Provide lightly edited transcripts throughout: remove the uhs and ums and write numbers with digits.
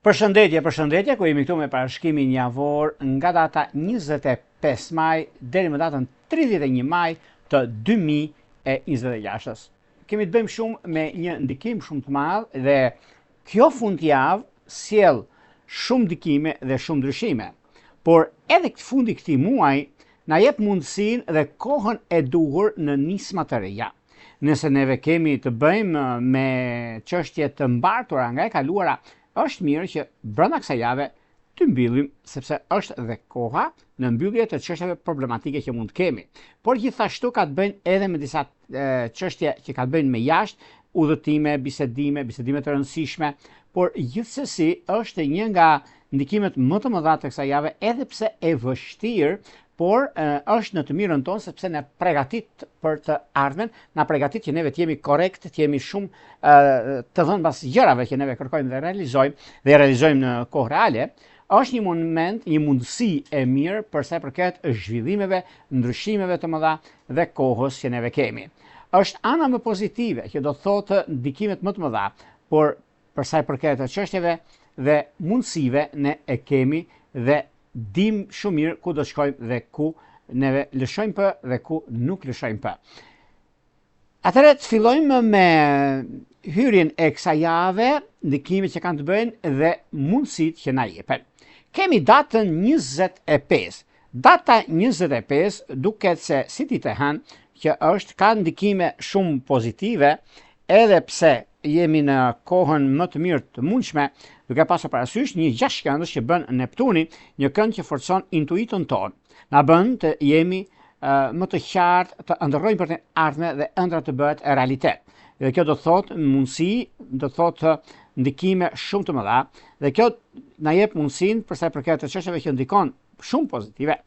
Përshëndetje, përshëndetje, ku jemi këtu me parashikimin javor nga data 25 maj deri më datën 31 maj të 2026-s. Kemi të bëjmë shumë me një ndikim shumë të madh dhe kjo fundjavë sjell shumë ndikime dhe shumë ndryshime. Por edhe fundi i këtij muaji na jep mundësinë dhe kohën e duhur në nisma të reja. Nëse neve kemi të bëjmë me çështje të mbartura nga e kaluara, është mirë që brenda kësaj jave të mbyllim, sepse është dhe koha në mbyllje të çështjeve problematike që mund të kemi. Por gjithashtu ka të bëjnë edhe me disa çështje që ka të bëjnë me jashtë, udhëtime, bisedime, bisedime të rëndësishme, por gjithsesi është një nga ndikimet më të mëdha të kësaj jave, edhe pse e vështirë, por është në të mirën tonë sepse na pregatit për të ardhmen, na pregatit që neve të jemi korrekt, të jemi shumë të dhënë pas gjërave që neve kërkojmë dhe realizojmë dhe realizojmë në kohë reale, është një moment, një mundësi e mirë për sa i përket zhvillimeve, ndryshimeve të mëdha dhe kohës që neve kemi. Është ana më pozitive që do të thotë ndikimet më të mëdha, por Për sa i përket çështjeve dhe mundësive ne e kemi dhe dim shumë mirë ku do të shkojmë dhe ku neve lëshojmë pë dhe ku nuk lëshojmë pë. Atëherë të fillojmë me hyrjen e kësaj jave, ndikimet që kanë të bëjnë dhe mundësitë që na jepen. Kemi datën 25. Data 25 duket se si ditë e hënë që është ka ndikime shumë pozitive edhe pse jemi në kohën më të mirë të mundshme, duke pasur parasysh një gjashtëkëndësh që bën Neptuni, një kënd që forcon intuitën tonë. Na bën të jemi uh, më të qartë, të ëndërrojmë për të ardhme dhe ëndrra të bëhet realitet. Dhe kjo do të thotë mundësi, do të thotë ndikime shumë të mëdha dhe kjo na jep mundësinë për sa i përket të çështjeve që ndikon shumë pozitive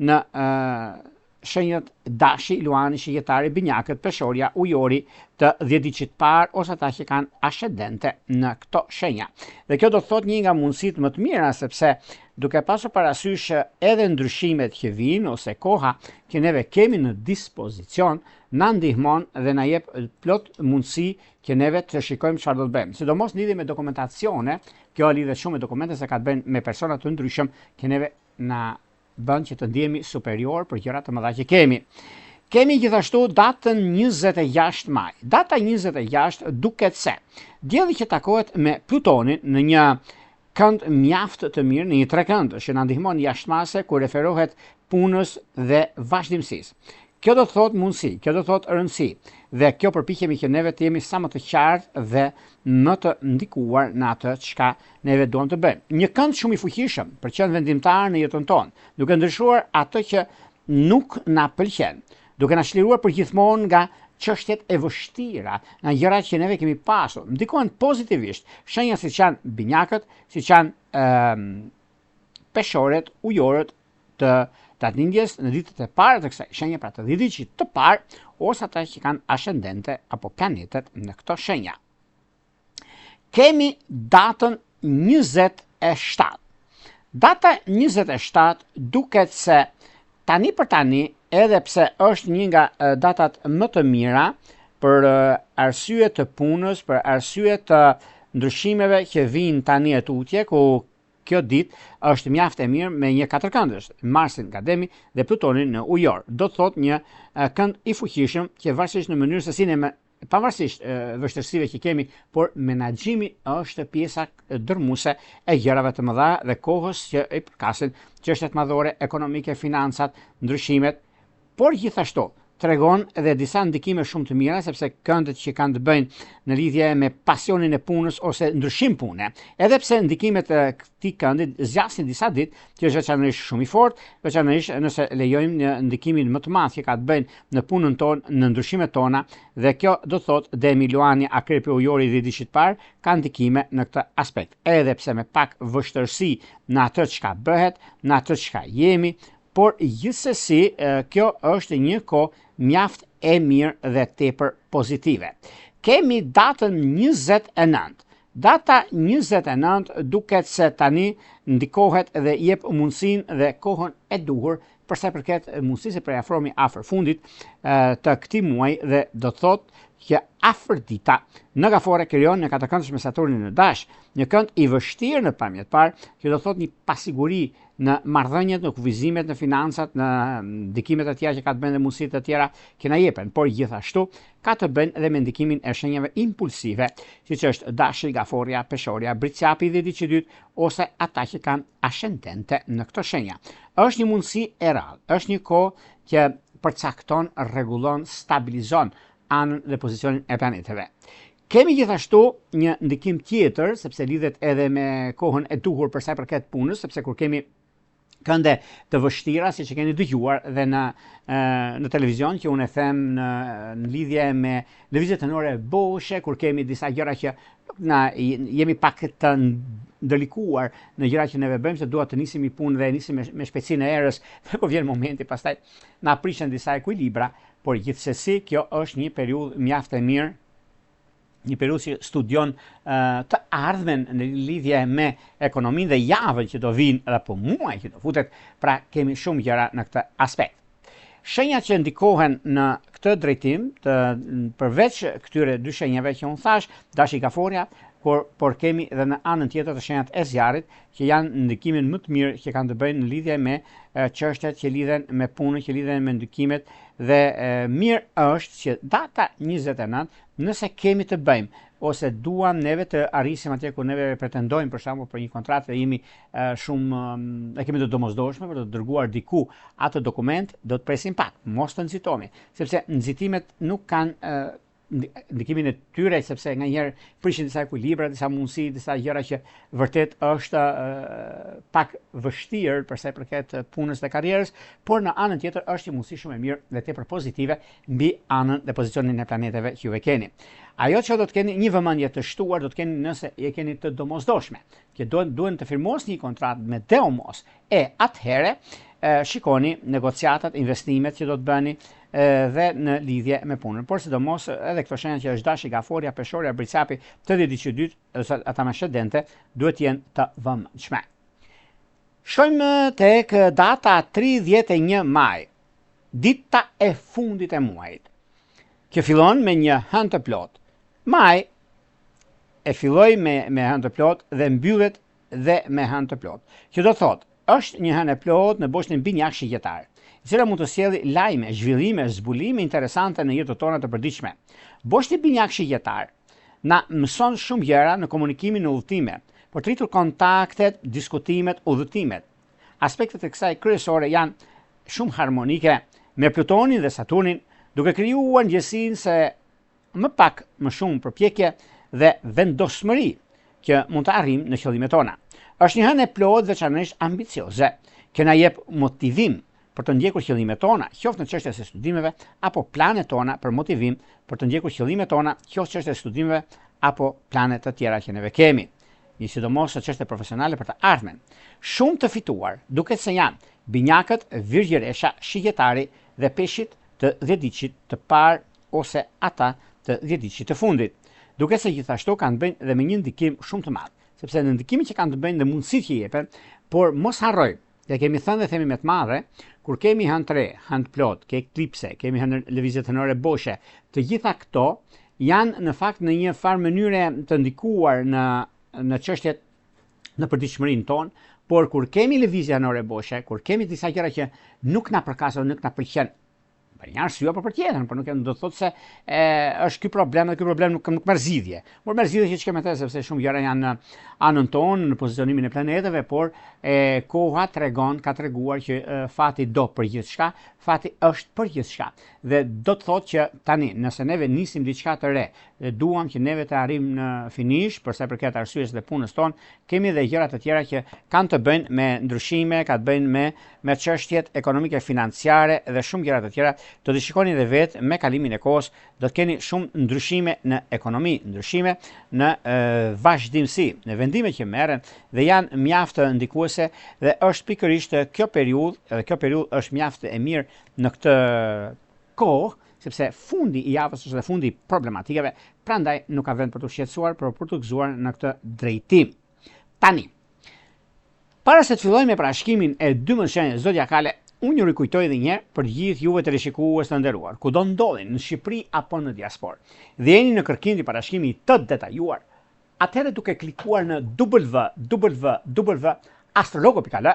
në uh, shenjat Dashi, Luani, Shigjetari, Binjakët, Peshorja, Ujori të dhjetëditëshit të parë ose ata që kanë ascendente në këto shenja. Dhe kjo do të thotë një nga mundësitë më të mira sepse duke pasur parasysh edhe ndryshimet që vijnë ose koha që neve kemi në dispozicion, na ndihmon dhe na jep plot mundësi që neve të shikojmë çfarë do të bëjmë. Sidomos në lidhje me dokumentacione, kjo lidhet shumë me dokumente se ka të bëjnë me persona të ndryshëm që neve na bën që të ndihemi superior për gjëra të mëdha që kemi. Kemi gjithashtu datën 26 maj. Data 26 duket se dielli që takohet me Plutonin në një kënd mjaft të mirë, në një trekënd që na ndihmon jashtë mase kur referohet punës dhe vazhdimësisë. Kjo do të thotë mundësi, kjo do të thotë rëndësi dhe kjo përpiqemi që neve të jemi sa më të qartë dhe më të ndikuar në atë çka neve duam të bëjmë. Një kënd shumë i fuqishëm për të qenë vendimtar në jetën tonë, duke ndryshuar atë që nuk na pëlqen, duke na çliruar përgjithmonë nga çështjet e vështira, nga gjërat që neve kemi pasur. Ndikohen pozitivisht shenja siç janë binjakët, siç janë ëm peshoret, ujorët të datëlindjes në ditët e para të kësaj shenje, pra të dhjetëditëshit të parë, ose ata që kanë ascendente apo planetet në këto shenja. Kemi datën 27. Data 27 duket se tani për tani, edhe pse është një nga datat më të mira për arsye të punës, për arsye të ndryshimeve që vijnë tani e tutje, ku Kjo ditë është mjaft e mirë me një katërkëndësh, Marsin nga Demi dhe Plutonin në Ujor. Do të thotë një kënd i fuqishëm që varësisht në mënyrë se si ne pavarësisht vështirësive që kemi, por menaxhimi është pjesa dërmuese e gjërave të mëdha dhe kohës që i përkasin çështjet madhore ekonomike, financat, ndryshimet, Por gjithashtu, tregon edhe disa ndikime shumë të mira sepse këndet që kanë të bëjnë në lidhje me pasionin e punës ose ndryshim pune. Edhe pse ndikimet e këtij këndi zgjasin disa ditë, që është veçanërisht shumë i fortë, veçanërisht nëse lejojmë një ndikimin më të madh që ka të bëjnë në punën tonë, në ndryshimet tona dhe kjo do të thotë Demi, Luani, Akrepi, Ujori dhe dhjetëditëshit parë ka ndikime në këtë aspekt. Edhe pse me pak vështirësi në atë çka bëhet, në atë çka jemi, Por gjithsesi kjo është një kohë mjaft e mirë dhe tepër pozitive. Kemi datën 29. Data 29 duket se tani ndikohet dhe jep mundësinë dhe kohën e duhur për sa i përket mundësisë se po i afrohemi afër fundit të këtij muaji dhe do të thotë që Afërdita në Gaforre krijon një katërkëndësh me Saturnin në Dash, një kënd i vështirë në pamje të parë, që do thotë një pasiguri në marrëdhëniet, në kufizimet, në financat, në ndikimet e tjera që ka të bëjnë dhe mundësitë e tjera që na jepen, por gjithashtu ka të bëjnë edhe me ndikimin e shenjave impulsive, siç është Dashi, Gaforrja, Peshorja, Bricjapi i dhjetëditëshit të dytë ose ata që kanë ascendente në këto shenja. Është një mundësi e rrallë, është një kohë që përcakton, rregullon, stabilizon anën dhe pozicionin e planeteve. Kemi gjithashtu një ndikim tjetër, sepse lidhet edhe me kohën e duhur për sa i përket punës, sepse kur kemi kënde të vështira, siç e keni dëgjuar dhe në në televizion që unë e them në në lidhje me lëvizjet hënore boshe, kur kemi disa gjëra që nuk na jemi pak të ndërlikuar në gjëra që neve bëjmë se dua të nisim një punë dhe e nisim me, me shpejtësinë e erës dhe kur vjen momenti pastaj na prishen disa ekuilibra, por gjithsesi kjo është një periudhë mjaft e mirë një periudhë që studion të ardhmen në lidhje me ekonominë dhe javën që do vinë edhe po muaj që do futet, pra kemi shumë gjëra në këtë aspekt. Shenjat që ndikohen në këtë drejtim, të përveç këtyre dy shenjave që unë thash, Dashi Gaforja, por por kemi edhe në anën tjetër të shenjat e zjarrit që janë në ndikimin më të mirë që kanë të bëjnë në lidhje me çështjet që lidhen me punën, që lidhen me ndikimet dhe e, mirë është që data 29, nëse kemi të bëjmë ose duam neve të arrisim atje ku neve pretendojmë për shembull për një kontratë dhe jemi shumë e kemi të domosdoshme për të dërguar diku atë dokument, do të presim pak, mos të nxitohemi, sepse nxitimet nuk kanë ndikimin e tyre sepse nganjëherë prishin disa ekuilibra, disa mundësi, disa gjëra që vërtet është pak vështirë për sa i përket punës dhe karrierës, por në anën tjetër është një mundësi shumë e mirë dhe tepër pozitive mbi anën dhe pozicionin e planeteve që ju e keni. Ajo që do të keni një vëmendje të shtuar do të keni nëse e keni të domosdoshme, që duhen duhen të firmosni një kontratë me domos e atëherë shikoni negociatat, investimet që do të bëni dhe në lidhje me punën. Por sidomos edhe këto shenja që është Dashi, Gaforja, Peshorja, Bricjapi, të dhjetëditëshit të dytë, ose ata me ascendente, duhet të jenë të vëmendshme. Shkojmë tek data 31 maj, dita e fundit e muajit, që fillon me një hënë të plotë. Maj e filloi me me hënë të plotë dhe mbyllet dhe me hënë të plotë. Që do të thotë, është një hënë e plotë në boshtin binjak shigjetar, e cila mund të sjellë lajme, zhvillime, zbulime interesante në jetët tona të përditshme. Boshti binjak shigjetar na mëson shumë gjëra në komunikimin në udhëtime, për të rritur kontaktet, diskutimet, udhëtimet. Aspektet e kësaj kryesore janë shumë harmonike me Plutonin dhe Saturnin, duke krijuar ndjesinë se më pak më shumë përpjekje dhe vendosmëri që mund të arrijmë në qëllimet tona. Është një hënë e plotë veçanërisht ambicioze, që na jep motivim për të ndjekur qëllimet tona, qoftë në çështjet e studimeve apo planet tona për motivim për të ndjekur qëllimet tona, qoftë çështjet e studimeve apo plane të tjera që neve kemi. Një sidomos në çështje profesionale për të ardhmen. Shumë të fituar, duket se janë binjakët, virgjëresha, shigjetari dhe peshqit të dhjetëditëshit të parë ose ata të dhjetëditëshit të fundit. Duket se gjithashtu kanë të bëjnë dhe me një ndikim shumë të madh, sepse në ndikimin që kanë të bëjnë dhe mundësitë që jepen, por mos harroj, e kemi thënë dhe themi me të madhe, kur kemi hënë të re, hënë të plotë, ke eklipse, kemi hënë lëvizje hënore boshe, të gjitha këto janë në fakt në një farë mënyre të ndikuar në në çështjet në përditshmërinë tonë, por kur kemi lëvizje hënore boshe, kur kemi disa gjëra që nuk na përkasin, nuk na pëlqen, për një arsye apo për tjetrën, por nuk e do të thotë se e, është ky problem dhe ky problem nuk nuk merr zgjidhje. Por merr zgjidhje që ç'ke me të sepse shumë gjëra janë në anën tonë, në pozicionimin e planeteve, por e koha tregon, ka treguar që e, fati do për gjithçka, fati është për gjithçka. Dhe do të thotë që tani, nëse neve nisim diçka të re dhe duam që neve të arrijmë në finish për sa i përket arsyes dhe punës tonë, kemi dhe gjëra të tjera që kanë të bëjnë me ndryshime, kanë të bëjnë me me çështjet ekonomike financiare dhe shumë gjëra të tjera. Do të shikoni edhe vetë me kalimin e kohës, do të keni shumë ndryshime në ekonomi, ndryshime në e, vazhdimësi, në vendime që merren dhe janë mjaft ndikuese dhe është pikërisht kjo periudhë, edhe kjo periudhë është mjaft e mirë në këtë kohë, sepse fundi i javës është dhe fundi i problematikave, prandaj nuk ka vend për t'u shqetësuar, por për t'u gëzuar në këtë drejtim. Tani, para se të fillojmë me parashikimin e 12 shenjave zodiakale, Unë ju rikujtoj edhe një herë për gjithë juve teleshikues të nderuar, kudo ndodheni në Shqipëri apo në diasporë, dhe jeni në kërkim të parashikimi të detajuar, atëherë duke klikuar në www.astrologo.al,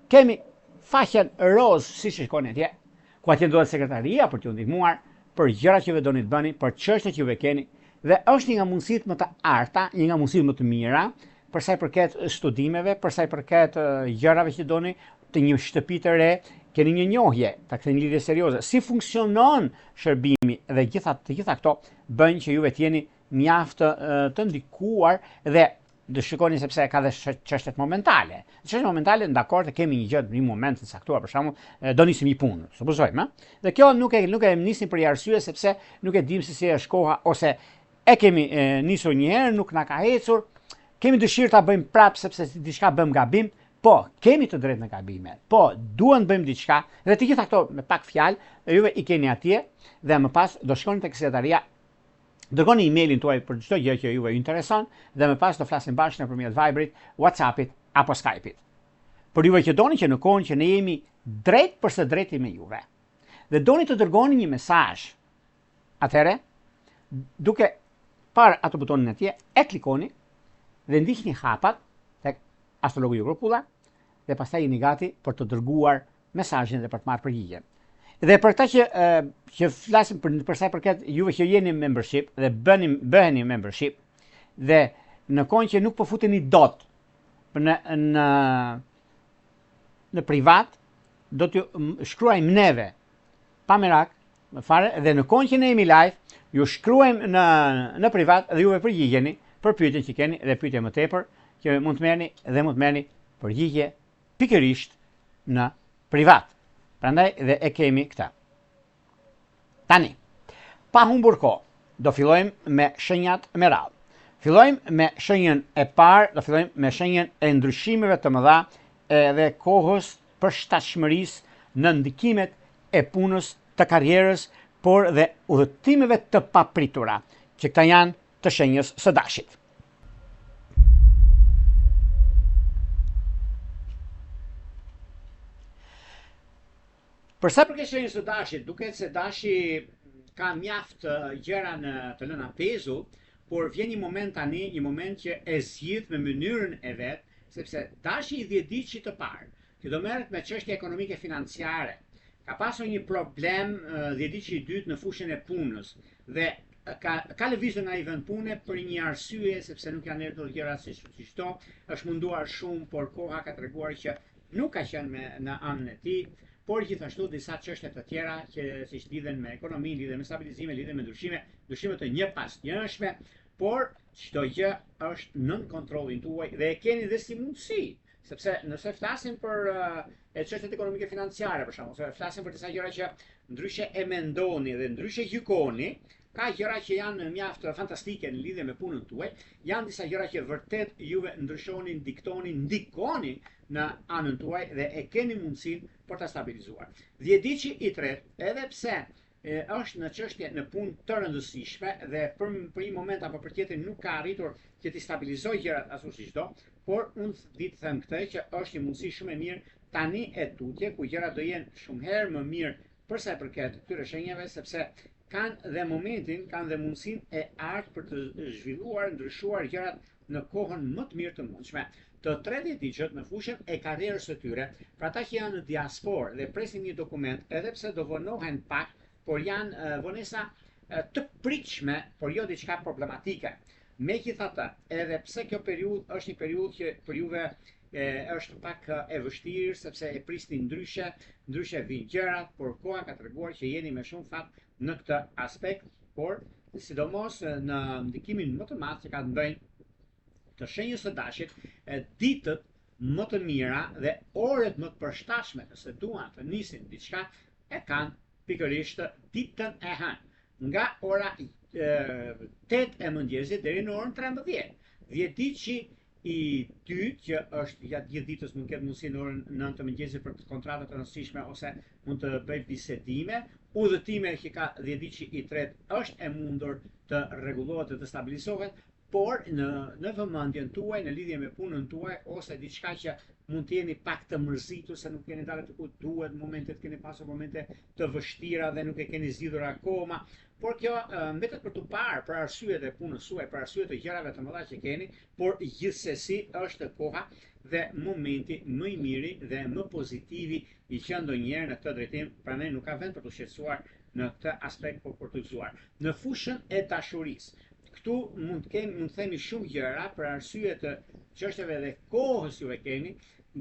kemi faqen rozë siç e shikoni atje, ku atje ndodhet sekretaria për t'ju ndihmuar për gjërat që juve doni të bëni, për çështjet që juve keni, dhe është një nga mundësitë më të arta, një nga mundësitë më të mira për sa i përket studimeve, për sa i përket gjërave që doni, të një shtëpi të re, keni një njohje, ta ktheni lidhje serioze. Si funksionon shërbimi dhe gjitha të gjitha këto bëjnë që juve të jeni mjaft të ndikuar dhe të shikoni sepse ka dhe çështjet momentale. Çështjet momentale, dakord, kemi një gjë në një moment të caktuar, për shembull, do nisim një punë, supozojmë, ë? Dhe kjo nuk e nuk e nisim për një arsye sepse nuk e dimë se si është koha ose E kemi e, nisur një herë, nuk na ka ecur, kemi dëshirë ta bëjmë prapë sepse diçka bëmë gabim, po, kemi të drejtë në gabime, po, duam të bëjmë diçka, dhe të gjitha këto me pak fjalë, juve i keni atje, dhe më pas do shkoni tek sekretaria, dërgoni emailin tuaj për çdo gjë që juve ju intereson, dhe më pas do flasim bashkë nëpërmjet Viberit, WhatsAppit apo Skype-it. Për juve që doni që në kohën që ne jemi drejt për së drejti me juve, dhe doni të dërgoni një mesazh Atëherë, duke parë atë butonin atje, e klikoni dhe ndiqni hapat tek astrologu Jugo Kulla dhe pastaj jeni gati për të dërguar mesazhin dhe për të marrë përgjigje. Dhe për këta që që flasim për për sa i përket juve që jeni membership dhe bëni bëheni membership dhe në kohën që nuk po futeni dot në në në privat do t'ju shkruajmë neve pa merak, më fare, dhe në kohën që ne jemi live, ju shkruajmë në në privat dhe juve përgjigjeni për pyetjen që keni dhe pyetje më tepër që mund të merrni dhe mund të merrni përgjigje pikërisht në privat. Prandaj dhe e kemi këtë. Tani, pa humbur kohë, do fillojmë me shenjat me radhë. Fillojmë me shenjën e parë, do fillojmë me shenjën e ndryshimeve të mëdha edhe kohës përshtatshmërisë në ndikimet e punës, të karrierës, por dhe udhëtimeve të papritura, që këta janë të shenjës së dashit. Për sa përket shenjës së dashit, duket se dashi ka mjaft gjëra në të lëna pezull, por vjen një moment tani, një moment që e zgjidh me mënyrën e vet, sepse dashi i dhjetëditëshit të parë, që do merret me çështje ekonomike financiare, ka pasur një problem dhjetëditëshi i dytë në fushën e punës dhe ka ka lëvizur nga një vend pune për një arsye sepse nuk janë erdhur gjërat siç siç do, është munduar shumë, por koha ka treguar që nuk ka qenë me në anën e tij, por gjithashtu disa çështje të tjera që siç lidhen me ekonominë, lidhen me stabilizime, lidhen me ndryshime, ndryshime të njëpasnjëshme, por çdo gjë është nën kontrollin tuaj dhe e keni dhe si mundësi, sepse nëse flasim për e çështjet ekonomike financiare për shembull, ose flasim për disa gjëra që ndryshe e mendoni dhe ndryshe gjykoni, ka gjëra që janë mjaft fantastike në lidhje me punën tuaj, janë disa gjëra që vërtet juve ndryshoni, diktoni, ndikoni në anën tuaj dhe e keni mundësinë për ta stabilizuar. Dhjetëditëshi i tretë, edhe pse e, është në çështje në punë të rëndësishme dhe për për një moment apo për tjetrin nuk ka arritur që t'i stabilizojë gjërat ashtu siç do, por unë di të them këtë që është një mundësi shumë e mirë tani e tutje ku gjërat do jenë shumë herë më mirë për sa i përket këtyre shenjave sepse kanë dhe momentin, kanë dhe mundësinë e artë për të zhvilluar, ndryshuar gjërat në kohën më të mirë të mundshme. Të tre dhjetëditëshët në fushën e karrierës së tyre, për ata që janë në diasporë dhe presin një dokument, edhe pse do vonohen pak, por janë vonesa të pritshme, por jo diçka problematike. Megjithatë, edhe pse kjo periudhë është një periudhë që për juve e, është pak e vështirë sepse e prisni ndryshe, ndryshe vijnë gjërat, por koha ka treguar që jeni me shumë fat në këtë aspekt, por sidomos në ndikimin më të madh që ka të bëjnë të shenjës së dashit, ditët më të mira dhe orët më të përshtatshme nëse duan të nisin diçka e kanë pikërisht ditën e hënë nga ora 8 e mëngjesit deri në orën 13. Dhjetëditëshi i dytë që është gjatë gjithë ditës mund të ketë mundësi në orën 9 të mëngjesit për kontrata të rëndësishme ose mund të bëjë bisedime, udhëtime që ka dhjetëditëshi i tretë është e mundur të rregullohet dhe të stabilizohet. por në në vëmendjen tuaj, në lidhje me punën tuaj ose diçka që mund të jeni pak të mërzitur se nuk keni dalë aty ku duhet, momentet keni pasur momente të vështira dhe nuk e keni zgjidhur akoma, por kjo mbetet për t'u parë për arsyet e punës suaj, për arsye të gjërave të mëdha që keni, por gjithsesi është koha dhe momenti më i miri dhe më pozitivi i qenë ndonjëherë në këtë drejtim, prandaj nuk ka vend për t'u shqetësuar në këtë aspekt, por për t'u gëzuar. Në fushën e dashurisë, këtu mund të kemi mund të themi shumë gjëra për arsye të çështjeve dhe kohës ju e keni,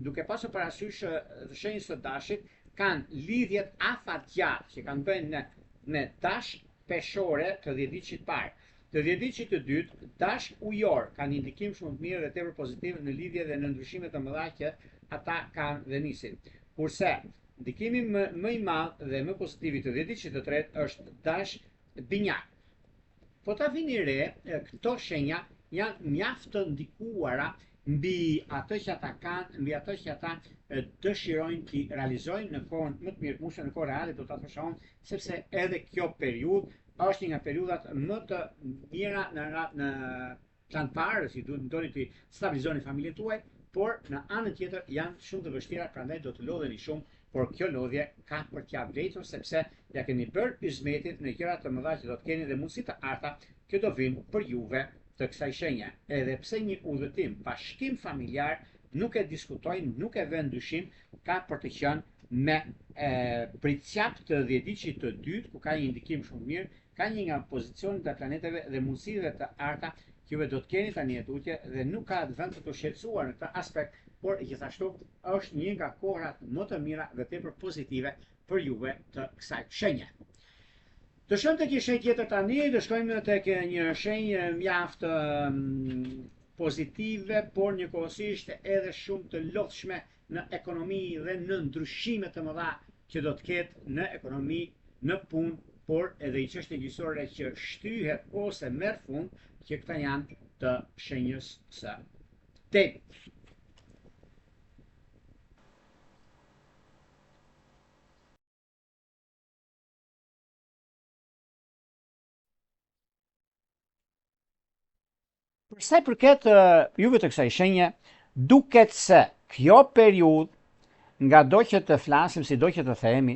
duke pasur parasysh të shenjës së dashit, kanë lidhjet afatgjatë që kanë të bëjnë me me dash peshore të dhjetëditëshit parë. Të dhjetëditëshit të dytë, dash ujor kanë një ndikim shumë të mirë dhe tepër pozitiv në lidhje dhe në ndryshime të mëdha që ata kanë dhe nisin. Kurse ndikimi më më i madh dhe më pozitiv i të dhjetëditëshit të tretë është dash binjak. Po ta vini re, këto shenja janë mjaft të ndikuara mbi atë që ata kanë, mbi atë që ata dëshirojnë t'i realizojnë në kohën më të mirë të mundshme, në kohë reale do ta thosha unë, sepse edhe kjo periudhë është një nga periudhat më të mira në në plan të parë, si duhet doni të stabilizoni familjen tuaj, por në anën tjetër janë shumë të vështira, prandaj do të lodheni shumë, por kjo lodhje ka për t'ia vlejtur sepse ja keni bërë yzmetin në gjëra të mëdha që do të keni dhe mundësi të arta që do vinë për juve të kësaj shenje. Edhe pse një udhëtim, bashkim familjar nuk e diskutoj, nuk e vë në dyshim, ka për të qenë me e, bricjap të dhjetëditëshit të dytë, ku ka një ndikim shumë të mirë, ka një nga pozicionet e planeteve dhe mundësive të arta që juve do të keni tani e tutje dhe nuk ka vend për t'u shqetësuar në këtë aspekt, por gjithashtu është një nga kohrat më të mira dhe tepër pozitive për juve të kësaj shenje. Të shkojmë tek një shenjë tjetër tani, të shkojmë tek një shenjë mjaft pozitive, por njëkohësisht edhe shumë të lodhshme në ekonomi dhe në ndryshime të mëdha që do të ketë në ekonomi, në punë, por edhe një çështje gjyqësore që shtyhet ose merr fund, që këta janë të shenjës së demit. Për sa i përket juve të kësaj shenje, duket se kjo periudhë, ngado që të flasim, sido që të themi,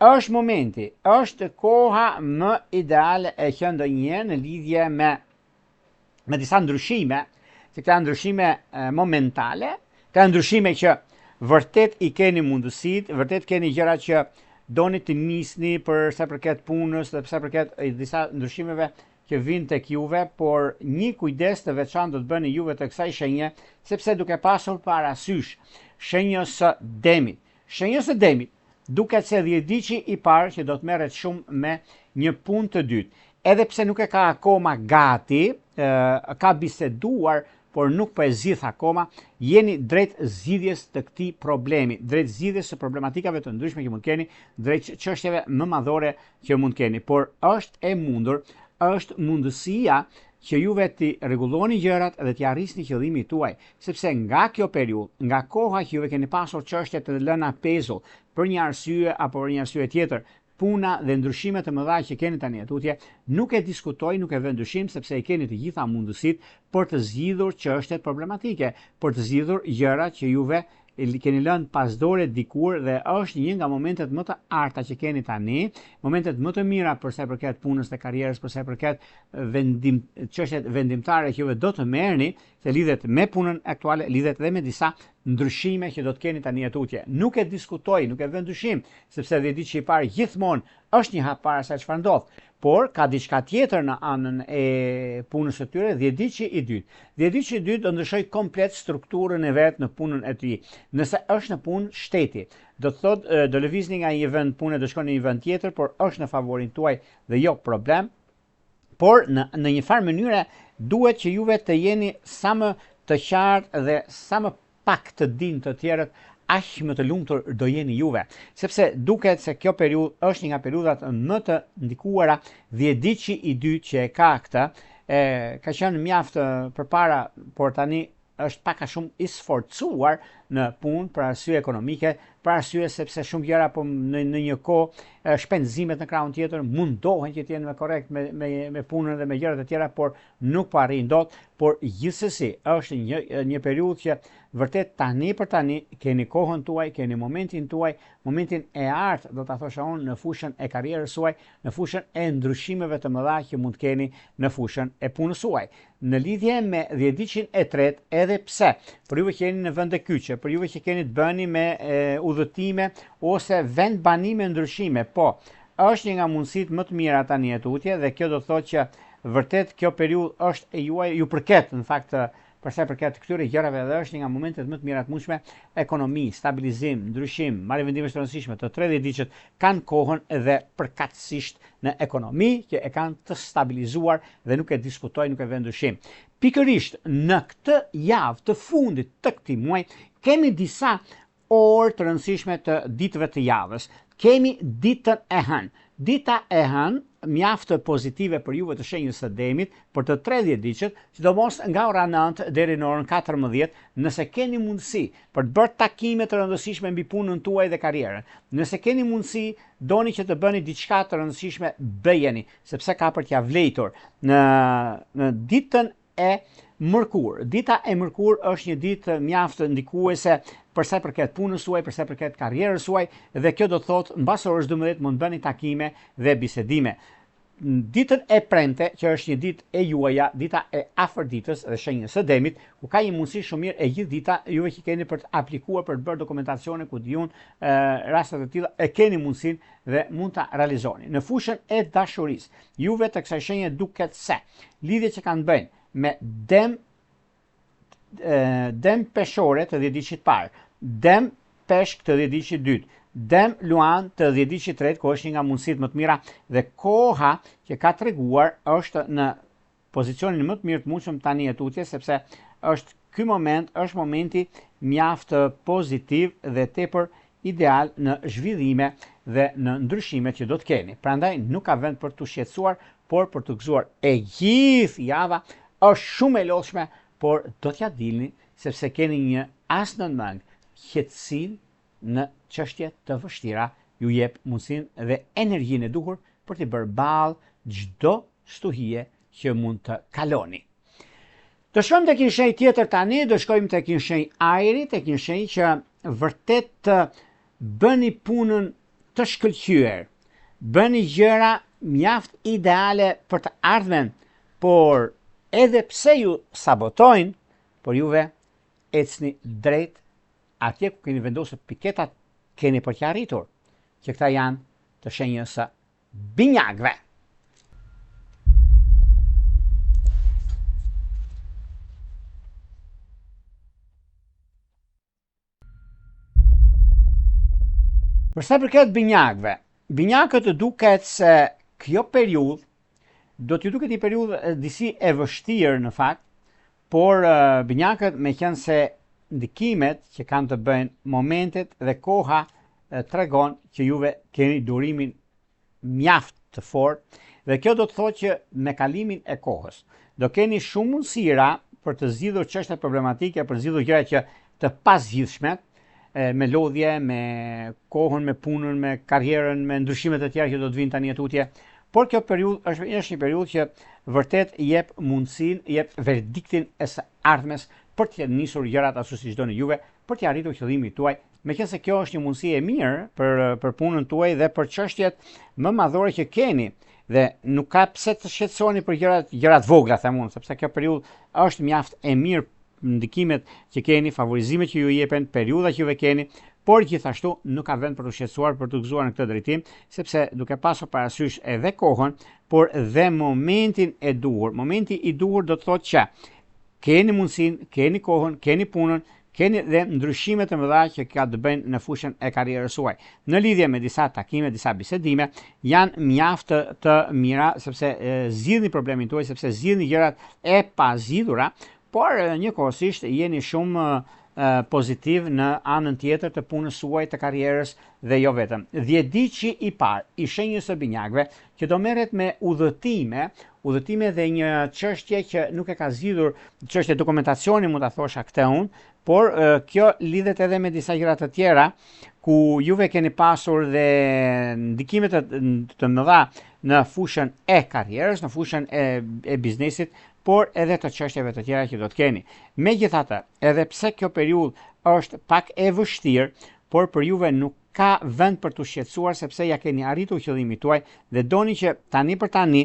është momenti, është koha më ideale e qenë ndonjëherë në lidhje me me disa ndryshime, që këta janë ndryshime momentale, këta janë ndryshime që vërtet i keni mundësitë, vërtet keni gjëra që doni të nisni për sa i përket punës dhe për sa i përket disa ndryshimeve që vijnë tek juve, por një kujdes të veçantë do të bëni juve të kësaj shenje, sepse duke pasur parasysh shenjës së demit. Shenjës së demit, duket se dhjetëditëshi i parë që do të merret shumë me një punë të dytë, edhe pse nuk e ka akoma gati, ka biseduar, por nuk po e zgjidh akoma, jeni drejt zgjidhjes të këtij problemi, drejt zgjidhjes së problematikave të ndryshme që mund të keni, drejt çështjeve më madhore që mund të keni, por është e mundur, është mundësia që juve t'i rregulloni gjërat dhe t'ia arrisni qëllimit tuaj, sepse nga kjo periudhë, nga koha që juve keni pasur çështje të lëna pezull për një arsye apo për një arsye tjetër, puna dhe ndryshime të mëdha që keni tani e tutje, nuk e diskutoj, nuk e vë në dyshim sepse i keni të gjitha mundësitë për të zgjidhur çështjet problematike, për të zgjidhur gjërat që juve keni lënë pas dore dikur dhe është një nga momentet më të arta që keni tani, momentet më të mira për sa i përket punës dhe karrierës, për sa i përket vendim çështjet vendimtare që juve do të merrni, se lidhet me punën aktuale, lidhet edhe me disa ndryshime që do të keni tani e tutje. Nuk e diskutoj, nuk e vë në dyshim, sepse dhjetëditëshi i parë gjithmonë është një hap para asaj çfarë ndodh. Por ka diçka tjetër në anën e punës së tyre, dhjetëditëshi i dytë. Dhjetëditëshi i dytë do ndryshojë komplet strukturën e vet në punën e tij. Nëse është në punë shteti, do të thotë do lëvizni nga një vend pune do shkoni në një vend tjetër, por është në favorin tuaj dhe jo problem. Por në në një farë mënyre duhet që juve të jeni sa më të qartë dhe sa më pak të dinë të tjerët, aq më të lumtur do jeni juve. Sepse duket se kjo periudhë është një nga periudhat më të ndikuara, dhjetëditëshi i dytë që e ka këtë, e, ka qenë mjaft përpara, por tani është pak a shumë i sforcuar në punë për arsye ekonomike, për arsye sepse shumë gjëra po në në një kohë shpenzimet në krahun tjetër mundohen që të jenë më korrekt me me me punën dhe me gjërat e tjera, por nuk po arrijnë dot, por gjithsesi është një një periudhë që vërtet tani për tani keni kohën tuaj, keni momentin tuaj, momentin e artë, do ta thosha unë, në fushën e karrierës suaj, në fushën e ndryshimeve të mëdha që mund të keni në fushën e punës suaj. Në lidhje me dhjetëditëshin e tretë, edhe pse për juve që jeni në vende kyçe, për juve që keni të bëni me e, udhëtime ose vendbanime ndryshime, po, është një nga mundësitë më të mira tani e tutje dhe kjo do të thotë që vërtet kjo periudhë është e juaj, ju përket në fakt për sa i përket këtyre gjërave dhe është një nga momentet më të mira të mundshme, ekonomi, stabilizim, ndryshim, marrje vendimesh të rëndësishme, të tre dhjetëditëshët kanë kohën dhe përkatësisht në ekonomi që e kanë të stabilizuar dhe nuk e diskutoj, nuk e vë në dyshim. Pikërisht në këtë javë të fundit të këtij muaji kemi disa orë të rëndësishme të ditëve të javës. Kemi ditën e hënë. Dita e hënë mjaft pozitive për juve të shenjës së demit, për të tre dhjetëditëshët, sidomos nga ora 9 deri në orën 14, nëse keni mundësi për të bërë takime të rëndësishme mbi punën tuaj dhe karrierën. Nëse keni mundësi, doni që të bëni diçka të rëndësishme, bëjeni, sepse ka për t'ia vlejtur. Në në ditën e mërkurë. Dita e mërkurë është një ditë mjaft ndikuese për sa i përket punës suaj, për sa i përket karrierës suaj dhe kjo do të thotë mbas orës 12 mund bëni takime dhe bisedime. Ditën e premte, që është një ditë e juaja, dita e Afërditës dhe shenjës së Demit, ku ka një mundësi shumë mirë e gjithë dita juve që keni për të aplikuar për të bërë dokumentacione ku di unë raste të tilla e keni mundësinë dhe mund ta realizoni. Në fushën e dashurisë, juve të kësaj shenje duket se lidhjet që kanë të bëjnë me dem dem peshore të dhjetëditëshit parë, dem peshk të dhjetëditëshit dytë, dem luan të dhjetëditëshit tretë, ku është një nga mundësitë më të mira dhe koha që ka treguar është në pozicionin më të mirë të mundshëm tani e tutje, sepse është ky moment, është momenti mjaft pozitiv dhe tepër ideal në zhvillime dhe në ndryshimet që do të keni. Prandaj nuk ka vend për t'u shqetësuar, por për t'u gëzuar. E gjithë java është shumë e lodhshme, por do t'ia dilni sepse keni një as në mëngë, qetësinë në çështje të vështira ju jep mundësinë dhe energjinë e duhur për t'i bërë ballë çdo stuhie që mund të kaloni. Do shkojmë tek një shenjë tjetër tani, do shkojmë tek një shenjë ajri, tek një shenjë që vërtet bëni punën të shkëlqyer, bëni gjëra mjaft ideale për të ardhmen, por edhe pse ju sabotojnë, por juve ecni drejt atje ku keni vendosur piketat, keni për t'ia arritur, që këta janë të shenjës së binjakëve. Për sa i përket binjakëve, binjakët duket se kjo periudhë do t'ju duket një periudhë disi e vështirë në fakt, por binjakët meqenëse ndikimet që kanë të bëjnë momentet dhe koha tregon që juve keni durimin mjaft të fortë dhe kjo do të thotë që me kalimin e kohës do keni shumë mundësira për të zgjidhur çështjet problematike, për të zgjidhur gjëra që të pazgjidhshme, me lodhje, me kohën, me punën, me karrierën, me ndryshimet e tjera që do të vinë tani e tutje. Por kjo periudhë është është një periudhë që vërtet jep mundësinë, jep verdiktin e së ardhmes për të nisur gjërat ashtu siç doni juve, për të arritur qëllimin tuaj Meqenëse kjo është një mundësi e mirë për për punën tuaj dhe për çështjet më madhore që keni dhe nuk ka pse të shqetësoheni për gjërat gjëra të vogla them unë, sepse kjo periudhë është mjaft e mirë ndikimet që keni, favorizimet që ju jepen, periudha që juve keni, por gjithashtu nuk ka vend për t'u shqetësuar, për t'u gëzuar në këtë drejtim, sepse duke pasur parasysh edhe kohën, por dhe momentin e duhur. Momenti i duhur do të thotë që keni mundësinë, keni kohën, keni punën, Keni dhe ndryshime të mëdha që ka të bëjnë në fushën e karrierës suaj. Në lidhje me disa takime, disa bisedime, janë mjaft të mira sepse zgjidhni problemin tuaj, sepse zgjidhni gjërat e pazgjidhura, por njëkohësisht jeni shumë pozitiv në anën tjetër të punës suaj të karrierës dhe jo vetëm. Dhjetëditëshi i parë i shenjës së binjakëve që do merret me udhëtime, udhëtime dhe një çështje që nuk e ka zgjidhur, çështje dokumentacioni mund ta thosha këtë unë, por kjo lidhet edhe me disa gjëra të tjera ku juve keni pasur dhe ndikime të, të mëdha në fushën e karrierës, në fushën e, e biznesit, por edhe të çështjeve të tjera që do të keni. Megjithatë, edhe pse kjo periudhë është pak e vështirë, por për juve nuk ka vend për t'u shqetësuar sepse ja keni arritur qëllimit tuaj dhe doni që tani për tani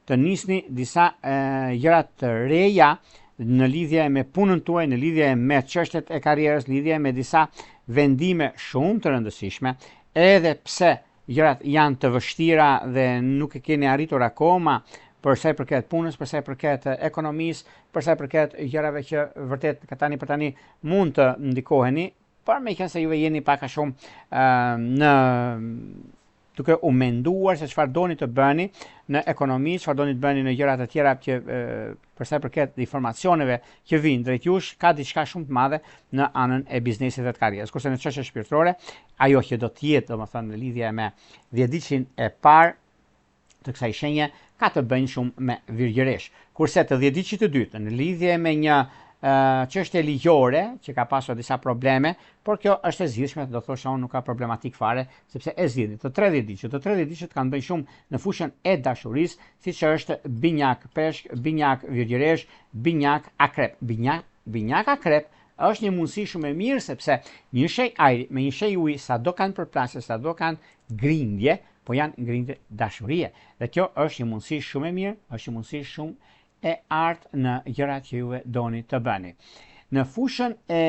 të nisni disa gjëra të reja në lidhje me punën tuaj, në lidhje me çështjet e karrierës, në lidhje me disa vendime shumë të rëndësishme, edhe pse gjërat janë të vështira dhe nuk e keni arritur akoma për sa i përket punës, për sa i përket ekonomisë, për sa i përket gjërave që vërtet tani për tani mund të ndikoheni, por meqenëse juve jeni pak a shumë uh, në duke u menduar se çfarë doni të bëni në ekonomi, çfarë doni të bëni në gjëra të tjera që për sa i përket informacioneve që vijnë drejt jush, ka diçka shumë të madhe në anën e biznesit dhe të karrierës. Kurse në çështje shpirtërore, ajo që do të jetë, domethënë në lidhje me dhjetëditëshin e parë të kësaj shenje ka të bëjnë shumë me virgjëreshë. Kurse të dhjetëditëshit të dytë, në lidhje me një çështje ligjore që ka pasur disa probleme, por kjo është e zgjidhshme, do thosha unë nuk ka problematik fare, sepse e zgjidhni. Të tre dhjetëditëshit, të tre dhjetëditëshit kanë të bëjnë shumë në fushën e dashurisë, siç është binjak peshk, binjak virgjëreshë, binjak akrep. Binjak, binjak akrep është një mundësi shumë e mirë sepse një shenjë ajri me një shenjë uji sado kanë përplasje, sado kanë grindje, po janë grindje dashurie. Dhe kjo është një mundësi shumë e mirë, është një mundësi shumë e artë në gjërat që juve doni të bëni. Në fushën e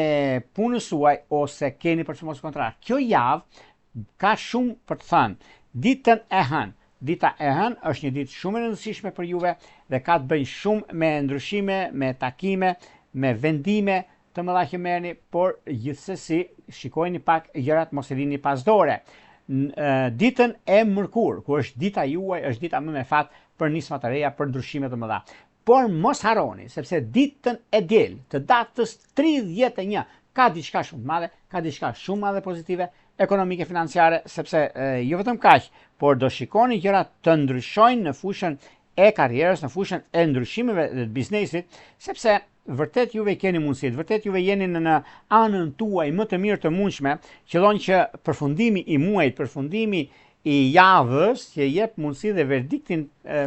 punës suaj ose keni për të firmosur kontratë, kjo javë ka shumë për të thënë. Ditën e hënë, dita e hënë është një ditë shumë e rëndësishme për juve dhe ka të bëjë shumë me ndryshime, me takime, me vendime të mëdha që merrni, por gjithsesi shikojini pak gjërat mos i lini pas dore. Ditën e mërkurë, ku është dita juaj, është dita më me fat për nisma të reja, për ndryshime të mëdha. Por mos harroni, sepse ditën e diel, të datës 31, ka diçka shumë të madhe, ka diçka shumë madhe pozitive, ekonomike financiare, sepse e, jo vetëm kaq, por do shikoni gjërat të ndryshojnë në fushën e karrierës, në fushën e ndryshimeve dhe të biznesit, sepse vërtet juve keni mundësitë, vërtet juve jeni në, në anën tuaj më të mirë të mundshme, qëllon që përfundimi i muajit, përfundimi i javës që jep mundësi dhe verdiktin e,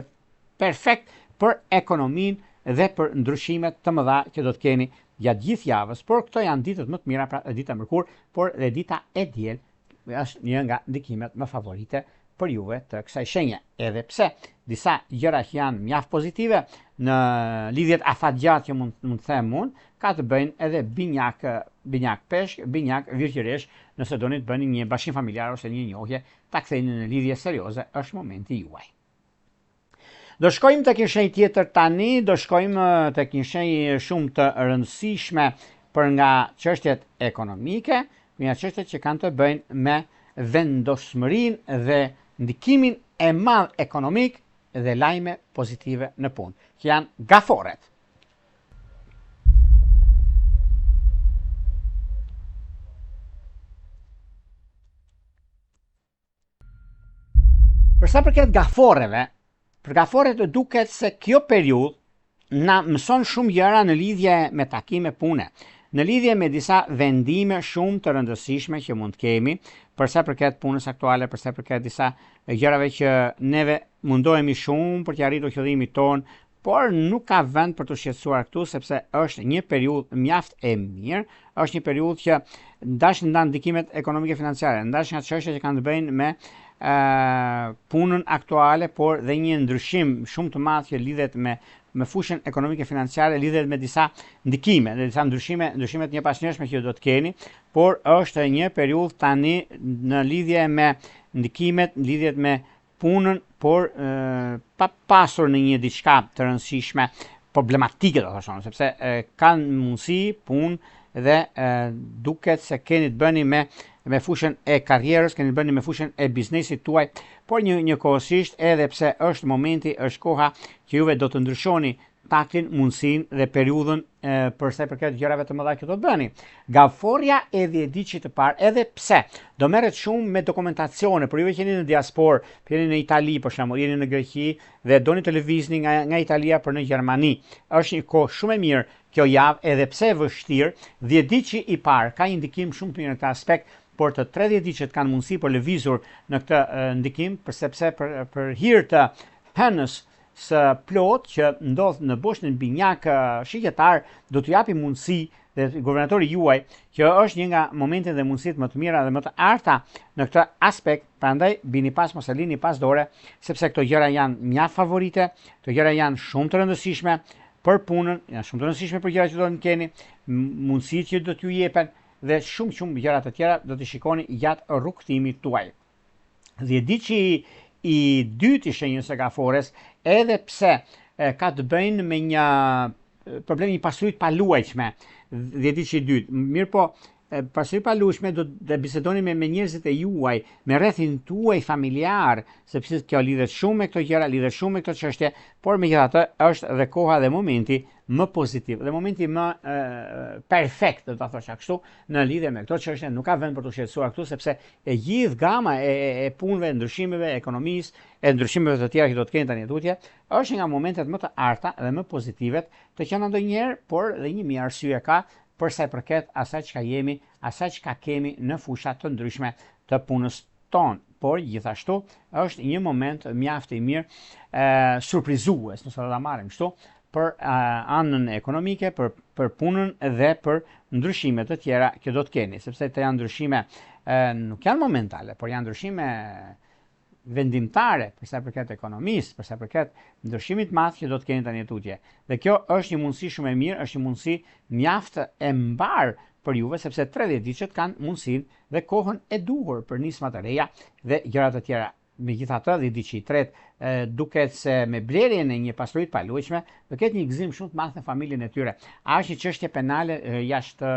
perfekt për ekonominë dhe për ndryshimet të mëdha që do të keni gjatë gjithë javës, por këto janë ditët më të mira, pra dita e mërkurë, por dhe dita e diel është një nga ndikimet më favorite për juve të kësaj shenje. Edhe pse disa gjëra që janë mjaft pozitive në lidhjet afatgjatë që mund mund të them unë, ka të bëjnë edhe binjak binjak peshk, binjak virgjëreshë, nëse doni të bëni një bashkim familjar ose një njohje, ta ktheni në lidhje serioze, është momenti juaj. Do shkojmë tek një shenjë tjetër tani, do shkojmë tek një shenjë shumë të rëndësishme për nga çështjet ekonomike, për nga çështjet që kanë të bëjnë me vendosmërinë dhe ndikimin e madh ekonomik dhe lajme pozitive në punë, që janë gaforet. Për sa përket gaforreve, për gaforret duket se kjo periudhë na mëson shumë gjëra në lidhje me takime pune, në lidhje me disa vendime shumë të rëndësishme që mund të kemi për sa përket punës aktuale, për sa përket disa gjërave që neve mundohemi shumë për të arritur qëllimin tonë, Por nuk ka vend për t'u shqetësuar këtu sepse është një periudhë mjaft e mirë, është një periudhë që ndash nga ndikimet ekonomike financiare, ndash nga çështjet që kanë të bëjnë me ë punën aktuale, por dhe një ndryshim shumë të madh që lidhet me me fushën ekonomike financiare lidhet me disa ndikime, dhe disa ndryshime, ndryshime të njëpasnjëshme që do të keni, por është një periudhë tani në lidhje me ndikimet, në lidhje me punën, por e, pa pasur në një diçka të rëndësishme problematike do të thonë, sepse e, kanë mundësi punë dhe e, duket se keni të bëni me me fushën e karrierës, keni të bëni me fushën e biznesit tuaj, por një njëkohësisht edhe pse është momenti, është koha që juve do të ndryshoni taktin, mundësinë dhe periudhën e, për sa i përket gjërave të mëdha që do të bëni. Gaforja e dhjetëditëshit të parë, edhe pse do merret shumë me dokumentacione, për juve që jeni në diasporë, jeni në Itali për shembull, jeni në Greqi dhe doni të lëvizni nga nga Italia për në Gjermani. Është një kohë shumë e mirë kjo javë, edhe pse e vështirë, dhjetëditëshi i parë ka një ndikim shumë të mirë në këtë aspekt, por të tre dhjetëditëshet kanë mundësi për lëvizur në këtë ndikim, për sepse për për hir të hënës së plotë që ndodh në boshtin binjak shigjetar do t'ju japi mundësi dhe guvernatori juaj që është një nga momentet dhe mundësitë më të mira dhe më të arta në këtë aspekt, prandaj bini pas mos e lini pas dore, sepse këto gjëra janë mjaft favorite, këto gjëra janë shumë të rëndësishme për punën, janë shumë të rëndësishme për gjërat që do të keni, mundësitë që do t'ju jepen dhe shumë shumë gjëra të tjera do t'i shikoni gjatë rrugëtimit tuaj. Dhjetëditëshi i dytë i shenjës së gafores, edhe pse ka të bëjnë me një problem një pasuri të paluajtshme, dhjetëditëshi i dytë. Mirëpo, pasuri të paluajtshme do të bisedoni me, me njerëzit e juaj, me rrethin tuaj familjar, sepse kjo lidhet shumë me këto gjëra, lidhet shumë me këto çështje, por megjithatë është dhe koha dhe momenti më pozitiv dhe momenti më e, perfekt, do ta thosha kështu, në lidhje me këto çështje nuk ka vend për t'u shqetësuar këtu sepse e gjithë gama e, e, e punëve, ndryshimeve, ekonomisë, e ndryshimeve të tjera që do të keni tani tutje, është një nga momentet më të arta dhe më pozitivet të qena ndonjëherë, por dhe një mijë arsye ka për sa i përket asaj çka jemi, asaj çka kemi në fusha të ndryshme të punës tonë, por gjithashtu është një moment mjaft i mirë e, surprizues, nëse do ta marrim kështu, për anën ekonomike, për për punën dhe për ndryshime të tjera që do të keni, sepse të janë ndryshime e, nuk janë momentale, por janë ndryshime vendimtare për sa i përket ekonomisë, për sa i përket ndryshimit të madh që do të keni tani tutje. Dhe kjo është një mundësi shumë e mirë, është një mundësi mjaft e mbarë për juve sepse 30 ditët kanë mundësinë dhe kohën e duhur për nisma të reja dhe gjëra të tjera. Megjithatë, dhjetëditëshi i tretë duket se me blerjen e një pasuri të paluajtshme do ketë një gëzim shumë të madh në familjen e tyre. A është një çështje penale jashtë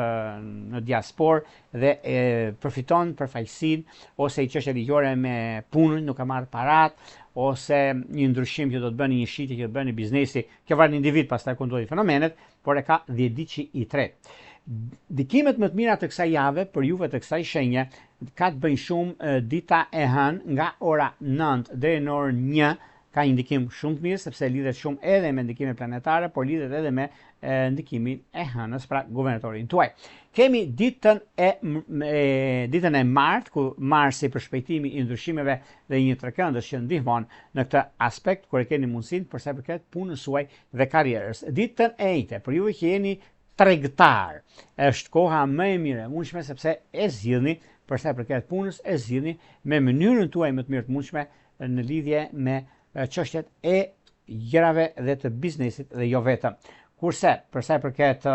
në diasporë dhe e përfiton përfaqësinë ose një çështje ligjore me punën, nuk ka marrë parat ose një ndryshim që do të bëni një shitje që do të bëni biznesi, kjo varet në individ pastaj ku ndodhin fenomenet, por e ka dhjetëditëshi i tretë. Ndikimet më të mira të kësaj jave për juve të kësaj shenje ka të bëjnë shumë dita e hënë nga ora 9 deri në orën 1 ka një ndikim shumë të mirë sepse lidhet shumë edhe me ndikimet planetare, por lidhet edhe me ndikimin e hënës, pra guvernatorin tuaj. Kemi ditën e, e ditën e martë ku Marsi përshpejtimi i ndryshimeve dhe një trekëndësh që ndihmon në këtë aspekt kur e keni mundësinë për sa i përket punës suaj dhe karrierës. Ditën e enjte, për juve që jeni tregtar, është koha më e mirë e mundshme sepse e zgjidhni për sa i përket punës, e zgjidhni me mënyrën tuaj më të mirë të mundshme në lidhje me çështjet e gjërave dhe të biznesit dhe jo vetëm. Kurse, për sa i përket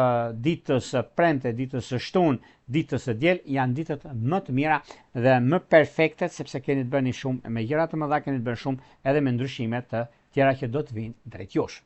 ditës së premte, ditës së shtunë, ditës së diel, janë ditët më të mira dhe më perfekte sepse keni të bëni shumë me gjëra të mëdha, keni të bëni shumë edhe me ndryshime të tjera që do të vijnë drejt jush.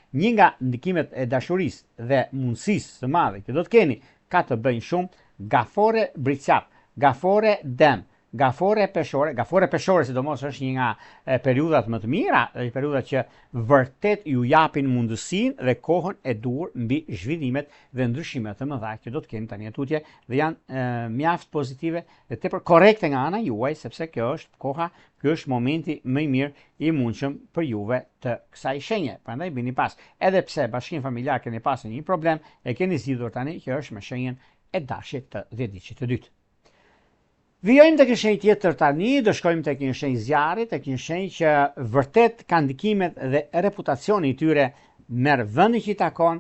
Një nga ndikimet e dashurisë dhe mundësisë së madhe që do të keni ka të bëjnë shumë gafore bricjap, gafore dem, gafore peshore, gafore peshore sidomos është një nga periudhat më të mira, dhe periudhat që vërtet ju japin mundësinë dhe kohën e duhur mbi zhvillimet dhe ndryshimet të mëdha që do të keni tani e tutje dhe janë e, mjaft pozitive dhe tepër korrekte nga ana juaj sepse kjo është koha Ky është momenti më i mirë i mundshëm për juve të kësaj shenje. Prandaj bini pas. Edhe pse bashkim familjar keni pasur një problem, e keni zgjidhur tani që është me shenjën e dashit të dhjetëditëshit të dytë. Vijojmë tek një shenjë tjetër tani, do shkojmë tek një shenjë zjarri, tek një shenjë që vërtet ka ndikimet dhe reputacioni i tyre merr vendin që i takon,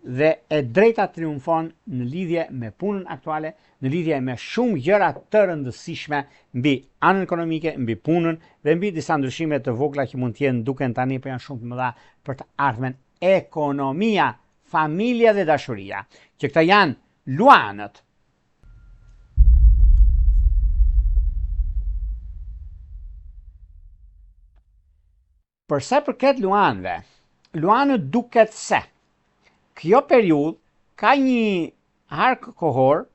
dhe e drejta triumfon në lidhje me punën aktuale, në lidhje me shumë gjëra të rëndësishme mbi anën ekonomike, mbi punën dhe mbi disa ndryshime të vogla që mund të jenë duken tani, por janë shumë të mëdha për të ardhmen. Ekonomia, familja dhe dashuria, që këta janë luanët. Për sa i përket luanëve, luanët duket se kjo periudhë ka një hark kohor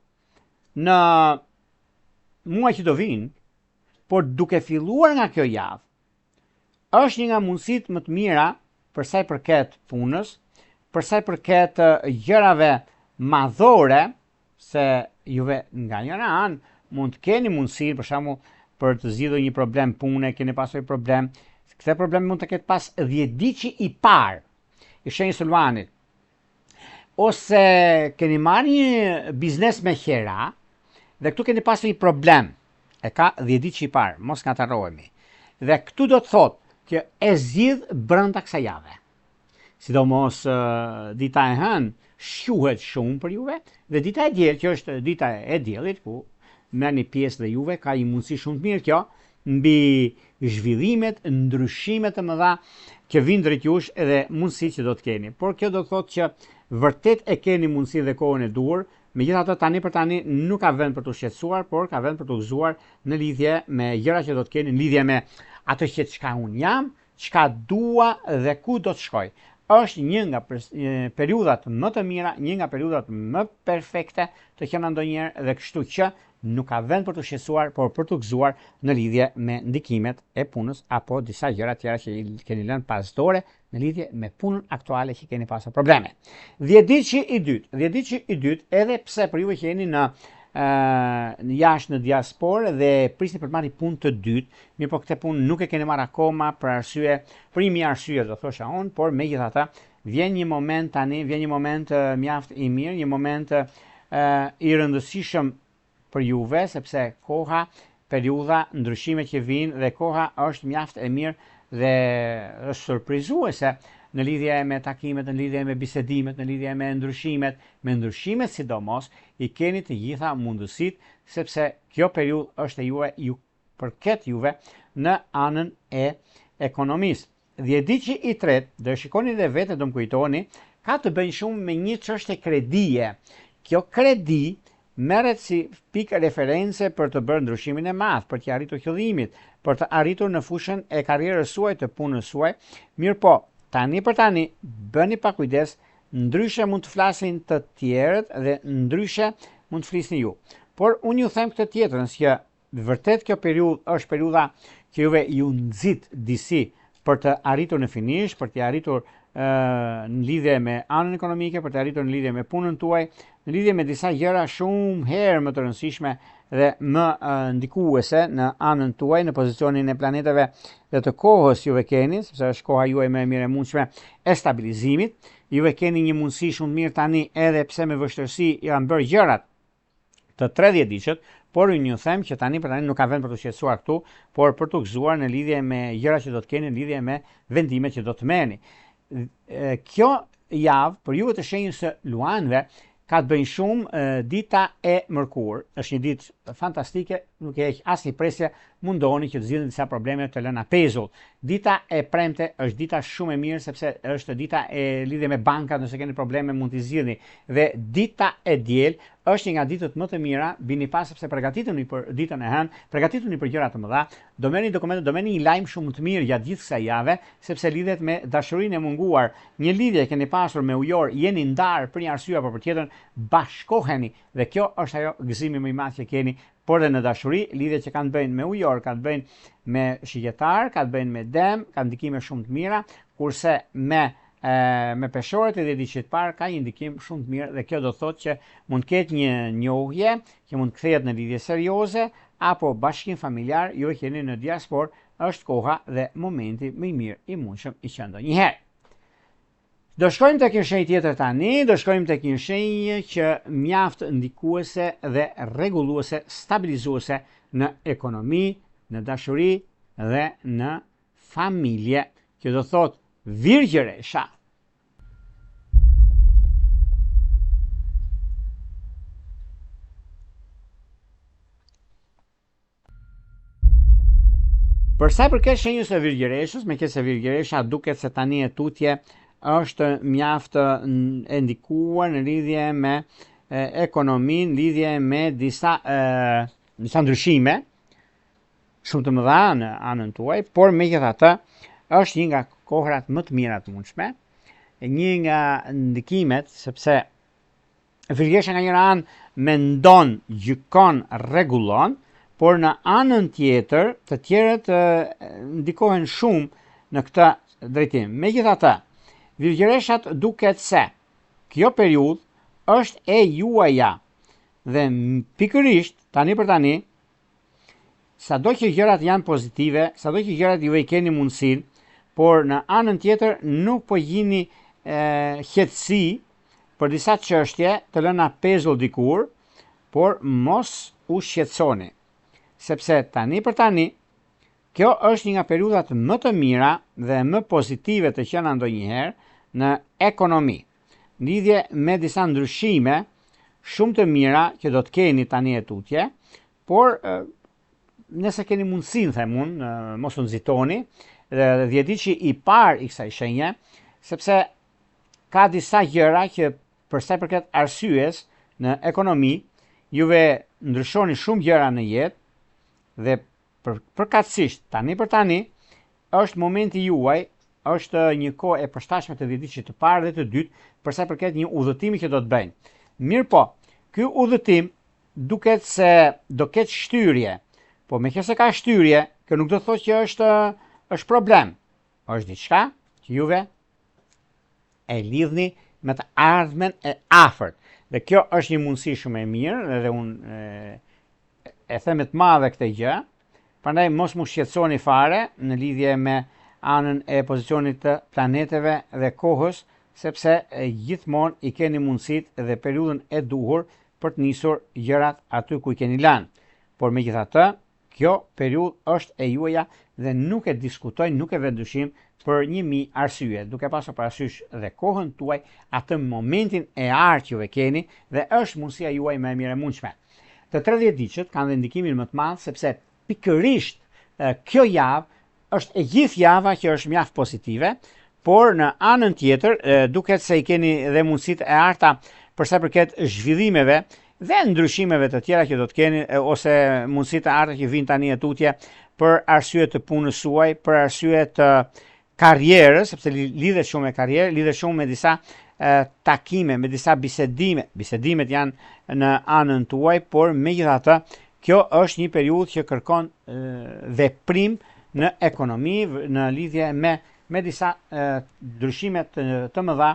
në muaj që do vinë, por duke filluar nga kjo javë, është një nga mundësitë më të mira për sa i përket punës, për sa i përket gjërave madhore, se juve nga njëra anë mund të keni mundësi, për shembull, për të zgjidhur një problem pune, keni pasur një problem, këtë problem mund të ketë pas dhjetëditëshi i parë i shenjës së Luanit. Ose keni marrë një biznes me qera dhe këtu keni pasur një problem. E ka dhjetëditëshi i parë, mos ngatërrohemi. Dhe këtu do të thotë që e zgjidh brenda kësaj jave. Sidomos dita e hënë shquhet shumë për juve dhe dita e diel që është dita e diellit ku merrni pjesë dhe juve ka një mundësi shumë të mirë kjo mbi zhvillimet, ndryshimet e mëdha që vijnë drejt jush edhe mundësi që do të keni. Por kjo do të thotë që vërtet e keni mundësi dhe kohën e duhur, megjithatë tani për tani nuk ka vend për t'u shqetësuar, por ka vend për t'u gëzuar në lidhje me gjëra që do të keni, në lidhje me atë që çka unë jam, çka dua dhe ku do të shkoj. Është një nga periudhat më të mira, një nga periudhat më perfekte të qena ndonjëherë dhe kështu që nuk ka vend për t'u shqetësuar, por për t'u gëzuar në lidhje me ndikimet e punës apo disa gjëra tjera që i keni lënë pas dore në lidhje me punën aktuale që keni pasur probleme. Dhjetëditëshi i dytë, dhjetëditëshi i dytë, edhe pse për juve që jeni në në jashtë në diasporë dhe prisni për të marrë punë të dytë, mirëpo këtë punë nuk e keni marrë akoma për arsye, për një mijë arsye do thosha unë, por megjithatë vjen një moment tani, vjen një moment mjaft i mirë, një moment i rëndësishëm për juve, sepse koha, periudha, ndryshimet që vijnë dhe koha është mjaft e mirë dhe është surprizuese në lidhje me takimet, në lidhje me bisedimet, në lidhje me ndryshimet, me ndryshimet sidomos, i keni të gjitha mundësitë, sepse kjo periudhë është e juve, ju përket juve në anën e ekonomisë. Dhjetëditëshi i tretë, do e shikoni dhe vetë do më kujtoni, ka të bëjë shumë me një çështje kredie. Kjo kredi merret si pikë reference për të bërë ndryshimin e madh, për të arritur qëllimit, për të arritur në fushën e karrierës suaj të punës suaj. Mirëpo, tani për tani, bëni pak kujdes, ndryshe mund të flasin të tjerët dhe ndryshe mund të flisni ju. Por unë ju them këtë tjetrën, që Vërtet kjo periudhë është periudha që juve ju nxit disi për të arritur në finish, për të arritur në lidhje me anën ekonomike, për të arritur në lidhje me punën tuaj, në lidhje me disa gjëra shumë herë më të rëndësishme dhe më ndikuese në anën tuaj, në pozicionin e planeteve dhe të kohës juve keni, sepse është koha juaj më e mirë e mundshme e stabilizimit. Juve keni një mundësi shumë të mirë tani edhe pse me vështirësi janë bërë gjërat të 30 dhjetëditëshit, por unë ju them që tani për tani nuk ka vend për t'u shqetësuar këtu, por për t'u gëzuar në lidhje me gjëra që do të keni në lidhje me vendimet që do të merrni. Kjo javë për juve të shenjës së luanëve ka të bëjnë shumë dita e mërkurë. Është një ditë fantastike, nuk e heq asnjë presje, mundohuni që të zgjidhni disa probleme të lëna pezull. Dita e premte është dita shumë e mirë sepse është dita e lidhje me bankat, nëse keni probleme mund t'i zgjidhni. Dhe dita e diel është një nga ditët më të mira, bini pas sepse përgatituni për ditën e hënë, përgatituni për gjëra të mëdha, do merrni dokumente, do merrni një lajm shumë të mirë gjatë gjithë kësaj jave, sepse lidhet me dashurinë e munguar. Një lidhje keni pasur me ujor, jeni ndarë për një arsye apo për tjetrën, bashkoheni dhe kjo është ajo gëzimi më i madh që keni, por dhe në dashuri, lidhje që kanë të bëjnë me ujor, kanë të bëjnë me shigjetar, kanë të bëjnë me dem, kanë ndikime shumë të mira, kurse me me peshoret e dhjetëditëshit të parë ka një ndikim shumë të mirë dhe kjo do të thotë që mund të ketë një njohje që mund të kthehet në lidhje serioze apo bashkim familjar, ju që jeni në diasporë, është koha dhe momenti më i mirë i mundshëm i qenë ndonjëherë. Do shkojmë tek një shenjë tjetër tani, do shkojmë tek një shenjë që mjaft ndikuese dhe rregulluese, stabilizuese në ekonomi, në dashuri dhe në familje, që do thotë Virgjëresha. Për sa i përket shenjës së Virgjëreshës, meqenëse Virgjëresha duket se tani e tutje është mjaft e ndikuar në lidhje me ekonominë, lidhje me disa e, disa ndryshime, shumë të mëdha në anën tuaj, por megjithatë është një nga kohërat më të mira të mundshme, një nga ndikimet sepse Virgjëresha nga njëra anë mendon, gjykon, rregullon, por në anën tjetër të tjerët ndikohen shumë në këtë drejtim. Megjithatë, virgjëreshat duket se kjo periudhë është e juaja dhe pikërisht tani për tani sado që gjërat janë pozitive, sado që gjërat juve i keni mundësinë, por në anën tjetër nuk po gjini qetësi për disa çështje të lëna pezull dikur, por mos u shqetësoni, sepse tani për tani Kjo është një nga periudhat më të mira dhe më pozitive të qena ndonjëherë në ekonomi, në lidhje me disa ndryshime shumë të mira që do të keni tani e tutje, por nëse keni mundësinë, them unë, mos u nxitoni, dhe dhjetëditëshi i parë i kësaj shenje, sepse ka disa gjëra që për sa i përket arsyes në ekonomi, juve ndryshoni shumë gjëra në jetë dhe Për, përkatësisht, tani për tani, është momenti juaj, është një kohë e përshtatshme të dhjetëditëshit të parë dhe të dytë për sa i përket një udhëtimi që do të bëjnë. Mirëpo, ky udhëtim duket se do ketë shtyrje, po meqenëse ka shtyrje, kjo nuk do të thotë që është është problem. Është diçka që juve e lidhni me të ardhmen e afërt. Dhe kjo është një mundësi shumë e mirë dhe unë e them me të madhe këtë gjë. Prandaj mos u shqetësoni fare në lidhje me anën e pozicionit të planeteve dhe kohës, sepse gjithmonë i keni mundësitë dhe periudhën e duhur për të nisur gjërat aty ku i keni lënë. Por megjithatë, Kjo periudhë është e juaja dhe nuk e diskutoj, nuk e vë në dyshim për 1000 arsye, duke pasur parasysh dhe kohën tuaj, atë momentin e artë që ju e keni dhe është mundësia juaj më e mirë e mundshme. Të 30 ditëshët kanë dhe ndikimin më të madh sepse pikërisht kjo javë është e gjithë java që është mjaft pozitive, por në anën tjetër duket se i keni dhe mundësitë e arta për sa i përket zhvillimeve dhe ndryshimeve të tjera që do të keni ose mundësitë e arta që vijnë tani e tutje për arsye të punës suaj, për arsye të karrierës, sepse lidhet shumë me karrierë, lidhet shumë me disa e, takime, me disa bisedime. Bisedimet janë në anën tuaj, por megjithatë kjo është një periudhë që kërkon e, veprim në ekonomi, në lidhje me me disa ndryshime të, të mëdha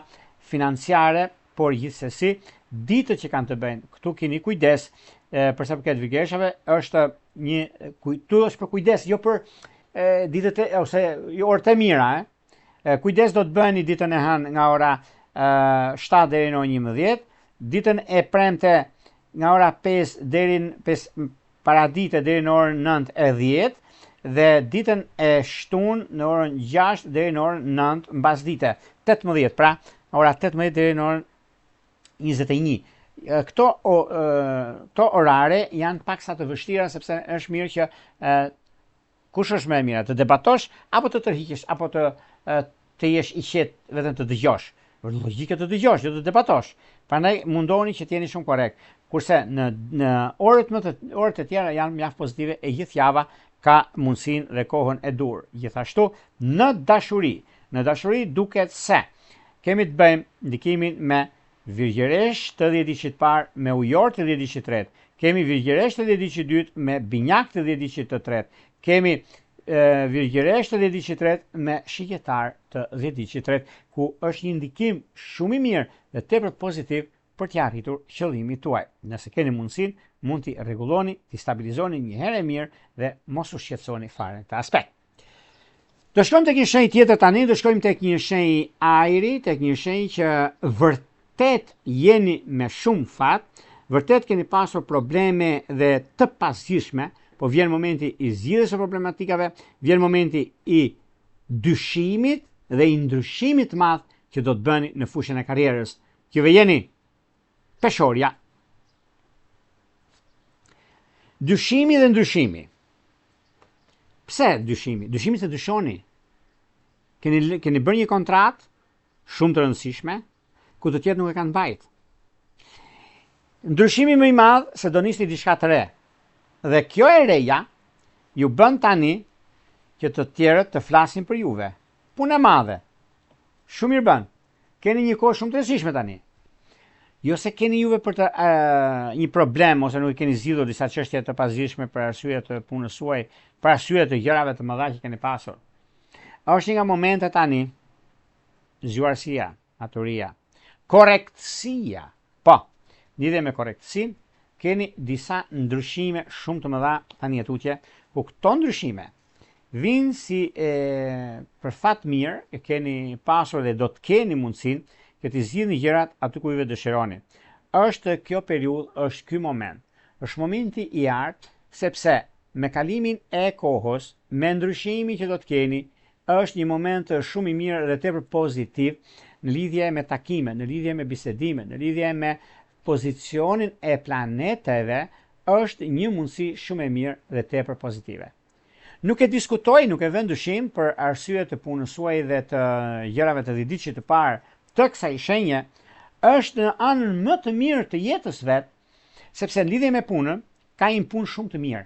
financiare por gjithsesi ditët që kanë të bëjnë, këtu keni kujdes, e, për sa përket virgjëreshave, është një këtu është për kujdes, jo për e, ditët e, ose jo orët e mira, e. e kujdes do të bëni ditën e hënë nga ora e, 7 deri në 11, ditën e premte nga ora 5 deri në 5 paradite deri në orën 9 e 10 dhe ditën e shtunë në orën 6 deri në orën 9 mbasdite, 18 pra, ora 18 deri në orën 21. Këto o, këto orare janë paksa të vështira sepse është mirë që e, kush është më e mira, të debatosh apo të tërhiqesh apo të të jesh i qetë vetëm të dëgjosh. Është logjike të dëgjosh, jo të debatosh. Prandaj mundoni që të jeni shumë korrekt. Kurse në në orët më të orët e tjera janë mjaft pozitive e gjithë java ka mundësinë dhe kohën e duhur. Gjithashtu në dashuri, në dashuri duket se kemi të bëjmë ndikimin me Virgjëreshë të dhjetëditëshit të parë me Ujor të dhjetëditëshit të tretë. Kemi Virgjëreshë të dhjetëditëshit të dytë me Binjak të dhjetëditëshit të tretë. Kemi Virgjëreshë të dhjetëditëshit të tretë me Shigjetar të dhjetëditëshit të tretë, ku është një ndikim shumë i mirë dhe tepër pozitiv për t'ia arritur qëllimit tuaj. Nëse keni mundësinë, mund t'i rregulloni, t'i stabilizoni një herë e mirë dhe mos u shqetësoni fare në këtë aspekt. Do shkojmë tek një shenjë tjetër tani, do shkojmë tek një shenjë ajri, tek një shenjë që vërtet jeni me shumë fat, vërtet keni pasur probleme dhe të pazgjidhshme, po vjen momenti i zgjidhjes së problematikave, vjen momenti i dyshimit dhe i ndryshimit të madh që do të bëni në fushën e karrierës. Që jeni peshorja. Dyshimi dhe ndryshimi. Pse dyshimi? Dyshimi se dyshoni. Keni keni bërë një kontratë shumë të rëndësishme, ku të tjerët nuk e kanë mbajt. Ndryshimi më i madh se do nisni diçka të re. Dhe kjo e reja ju bën tani që të tjerët të flasin për juve. Punë e madhe. Shumë mirë bën. Keni një kohë shumë të rëndësishme tani. Jo se keni juve për të e, një problem ose nuk i keni zgjidhur disa çështje të pazgjidhshme për arsye të punës suaj, për arsye të gjërave të mëdha që keni pasur. Është një nga momentet tani, zgjuarsia, maturia, korrektësia. Po, lidhje me korrektësinë, keni disa ndryshime shumë të mëdha tani e tutje, ku këto ndryshime vijnë si e, për fat mirë, e keni pasur dhe do të keni mundësinë që t'i zgjidhni gjërat aty ku juve dëshironi. Është kjo periudhë, është ky moment. Është momenti i artë sepse me kalimin e kohës, me ndryshimin që do të keni, është një moment shumë i mirë dhe tepër pozitiv në lidhje me takime, në lidhje me bisedime, në lidhje me pozicionin e planeteve, është një mundësi shumë e mirë dhe tepër pozitive. Nuk e diskutoj, nuk e vë në dyshim për arsye të punës suaj dhe të gjërave të dhjetëditëshit të parë të kësaj shenje, është në anën më të mirë të jetës vet, sepse në lidhje me punën ka një punë shumë të mirë.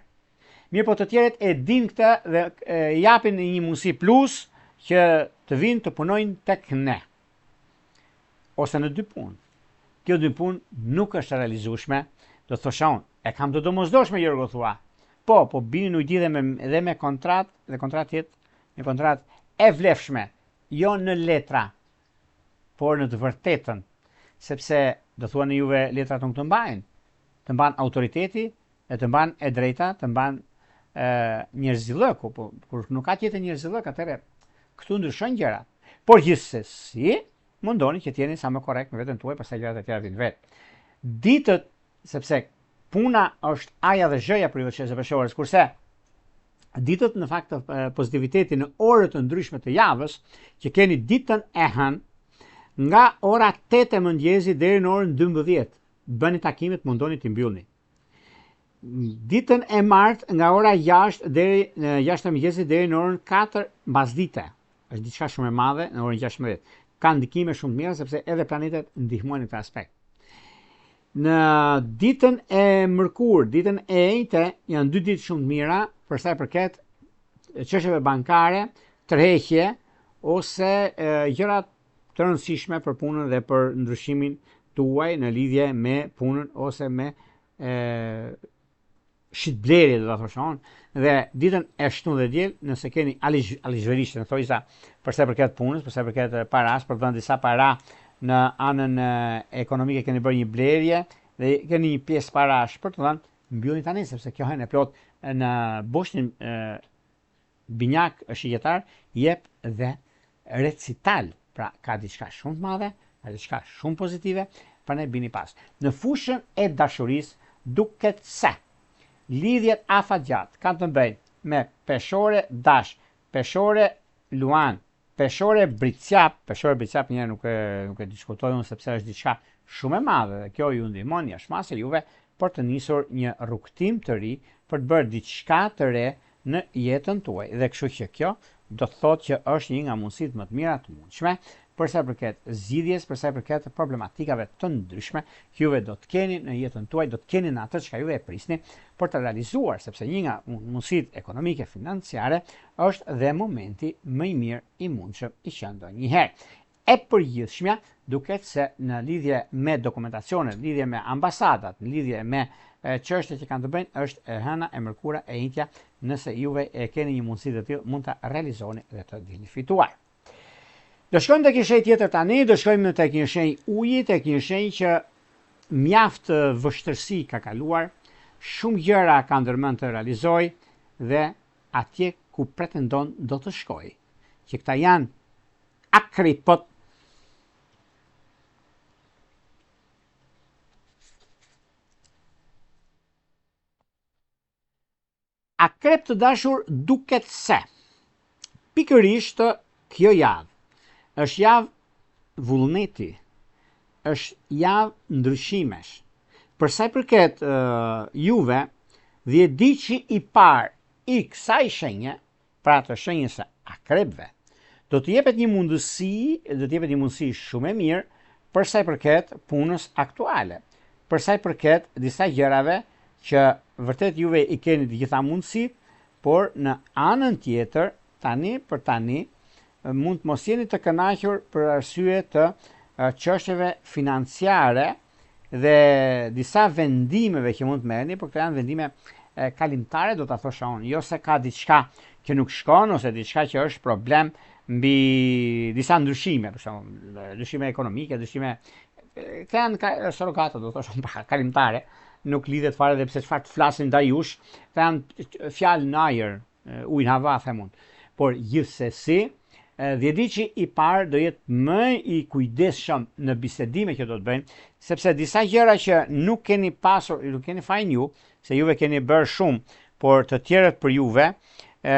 Mirëpo të tjerët e dinë këtë dhe e japin një mundësi plus që të vinë të punojnë tek ne. Ose në dy punë. Kjo dy punë nuk është e realizueshme, do të thosha unë, e kam të domosdoshme Jorgo thua. Po, po bini në ujdi dhe me dhe me kontratë, dhe kontratë jetë një kontratë e vlefshme, jo në letra, por në të vërtetën, sepse do thuani juve letrat nuk të mbajnë, të mban autoriteti e të mban e drejta, të mban njerëzillëku, po kur nuk ka tjetër njerëzillëk, atëherë këtu ndryshojnë gjërat. Por gjithsesi, mundoni që të jeni sa më korrekt me veten tuaj, pastaj gjërat e tjera vijnë vetë. Ditët, sepse puna është aja dhe zhëja për ju të peshores, kurse ditët në fakt të pozitiviteti në orët të ndryshme të javës, që keni ditën e hënë, nga ora 8 e mëngjesit deri në orën 12, bëni takimet, mundoni t'i mbyllni. Ditën e martë nga ora 6 deri në 6 e mëngjesit deri në orën 4 mbasdite. Është diçka shumë e madhe në orën 16. Ka ndikime shumë të mira sepse edhe planetet ndihmojnë në këtë aspekt. Në ditën e mërkurë, ditën e enjte janë dy ditë shumë të mira për sa i përket çështjeve bankare, tërheqje ose gjëra të rëndësishme për punën dhe për ndryshimin tuaj në lidhje me punën ose me e, shitblerje do ta thosha unë, dhe ditën e shtunë dhe diel, nëse keni alishverisht në thonjëza për sa i përket punës, për sa i përket paras, për të dhënë disa para në anën ekonomike keni bërë një blerje dhe keni një pjesë parash për të dhënë, mbyllni tani sepse kjo hënë e plotë në boshtin Binjak shigjetar jep dhe recital, pra ka diçka shumë të madhe, ka diçka shumë pozitive, prandaj bini pas. Në fushën e dashurisë duket se lidhjet afatgjatë kanë të bëjnë me peshore dash, peshore luan, peshore bricjap, peshore bricjap njëherë nuk e nuk e diskutoj unë sepse është diçka shumë e madhe dhe kjo ju ndihmon jashtë mase juve për të nisur një rrugëtim të ri, për të bërë diçka të re në jetën tuaj dhe kështu që kjo do të thotë që është një nga mundësitë më të mira të mundshme për sa i përket zgjidhjes, për sa i përket problematikave të ndryshme që juve do të keni në jetën tuaj, do të keni në atë çka juve e prisni për të realizuar, sepse një nga mundësitë ekonomike financiare është dhe momenti më i mirë i mundshëm i qenë ndonjëherë. E përgjithshmja duket se në lidhje me dokumentacionet, në lidhje me ambasadat, në lidhje me çështjet që kanë të bëjnë është e hëna, e mërkura, e enjtja, nëse juve e keni një mundësi të tillë, mund ta realizoni dhe të dilni fituar. Do shkojmë tek një shenjë tjetër tani, do shkojmë tek një shenjë uji, tek një shenjë që mjaft vështirësi ka kaluar, shumë gjëra ka ndërmend të realizojë dhe atje ku pretendon do të shkojë. Që këta janë Akrepët. Akrep të dashur duket se pikërisht kjo javë është javë vullneti, është javë ndryshimesh. Për sa i përket uh, juve, dhjetëditëshi i parë i kësaj shenje pra të shenjës së akrepëve, do të jepet një mundësi, do të jepet një mundësi shumë e mirë për sa i përket punës aktuale, për sa i përket disa gjërave që vërtet juve i keni të gjitha mundësitë, por në anën tjetër, tani për tani, mund të mos jeni të kënaqur për arsye të çështjeve financiare dhe disa vendimeve që mund të merrni, por këto janë vendime kalimtare do ta thosha unë, jo se ka diçka që nuk shkon ose diçka që është problem mbi disa ndryshime, për shembull, ndryshime ekonomike, ndryshime këta janë ka, surrogate, do thosha unë, kalimtare, nuk lidhet fare dhe pse çfarë të flasin ndaj jush, këta janë fjalë në ajër, ujë në hava them unë. Por gjithsesi, dhjetëditëshi i parë do jetë më i kujdesshëm në bisedime që do të bëjnë, sepse disa gjëra që nuk keni pasur, nuk keni fajin ju, se juve keni bërë shumë, por të tjerët për juve e,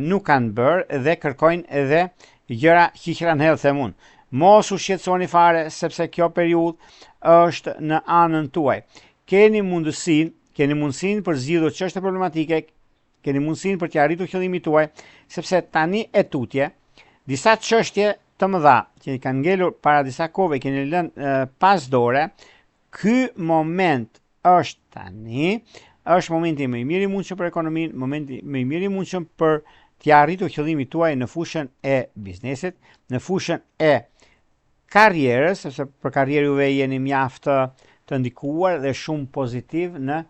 nuk kanë bërë dhe kërkojnë edhe gjëra qiqra në hell them unë. Mos u shqetësoni fare sepse kjo periudhë është në anën tuaj. Keni mundësinë, keni mundësinë për zgjidhur çështje problematike, keni mundësinë për t'ia arritur qëllimit tuaj, sepse tani e tutje, disa çështje të mëdha që i kanë ngelur para disa kohëve, i keni lënë pas dore, ky moment është tani, është momenti më i mirë i mundshëm për ekonominë, momenti më i mirë i mundshëm për t'ia arritur qëllimit tuaj në fushën e biznesit, në fushën e karrierës, sepse për karrierë juve jeni mjaft të ndikuar dhe shumë pozitiv në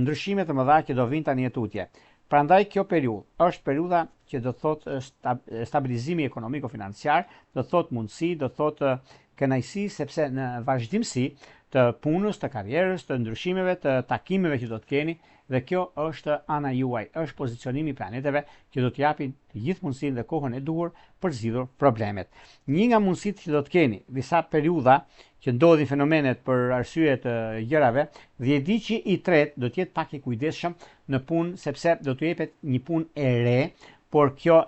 ndryshime të mëdha që do vijnë tani e tutje. Prandaj kjo periudhë është periudha që do të thotë stabilizimi ekonomiko-financiar, do të thotë mundësi, do të thotë kënaqësi sepse në vazhdimësi të punës, të karrierës, të ndryshimeve, të takimeve që do të keni dhe kjo është ana juaj, është pozicionimi i planeteve që do të japin të gjithë mundësinë dhe kohën e duhur për të zgjidhur problemet. Një nga mundësitë që do të keni, disa periudha që ndodhin fenomenet për arsye të gjërave, dhjetëditëshi i tretë do të jetë pak i kujdesshëm në punë sepse do t'ju jepet një punë e re, por kjo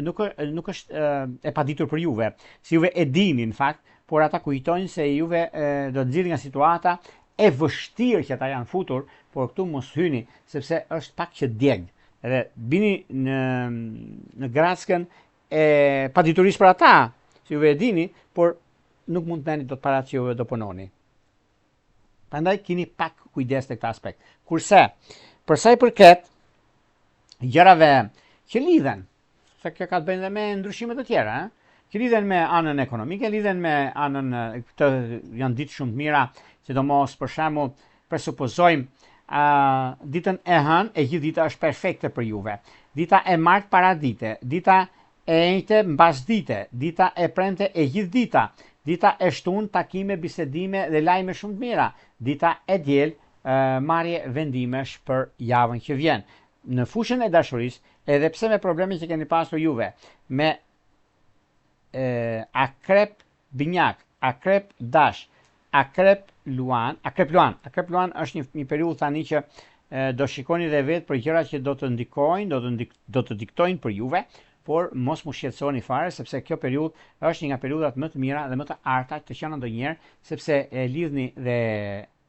nuk nuk është e paditur për juve. Si juve e dini në fakt, por ata kujtojnë se juve do të nxjerrin nga situata e vështirë që ata janë futur, por këtu mos hyni sepse është pak që djeg. Edhe bini në në grackën e paditurisë për ata, si juve e dini, por nuk mund të merrni dot paratë që juve do punoni. Prandaj kini pak kujdes në këtë aspekt. Kurse, për sa i përket gjërave që lidhen, se kjo ka të bëjnë dhe me ndryshime të tjera, eh? që lidhen me anën ekonomike, lidhen me anën këtë janë ditë shumë të mira, sidomos për shembull, presupozojmë uh, ditën e hënë, e gjithë dita është perfekte për juve. Dita e martë paradite, dita E enjte mbasdite, dita e premte e gjithë dita, dita e shtunë takime, bisedime dhe lajme shumë të mira, dita e diel marrje vendimesh për javën që vjen. Në fushën e dashurisë, edhe pse me probleme që keni pasur juve me e, akrep Binjak, Akrep Dash, Akrep Luan, Akrep Luan, Akrep Luan është një një periudhë tani që e, do shikoni dhe vetë për gjëra që do të ndikojnë, do të ndik, do të diktojnë për juve, por mos mu shqetësoni fare sepse kjo periudhë është një nga periudhat më të mira dhe më të arta të qena ndonjëherë, sepse e lidhni dhe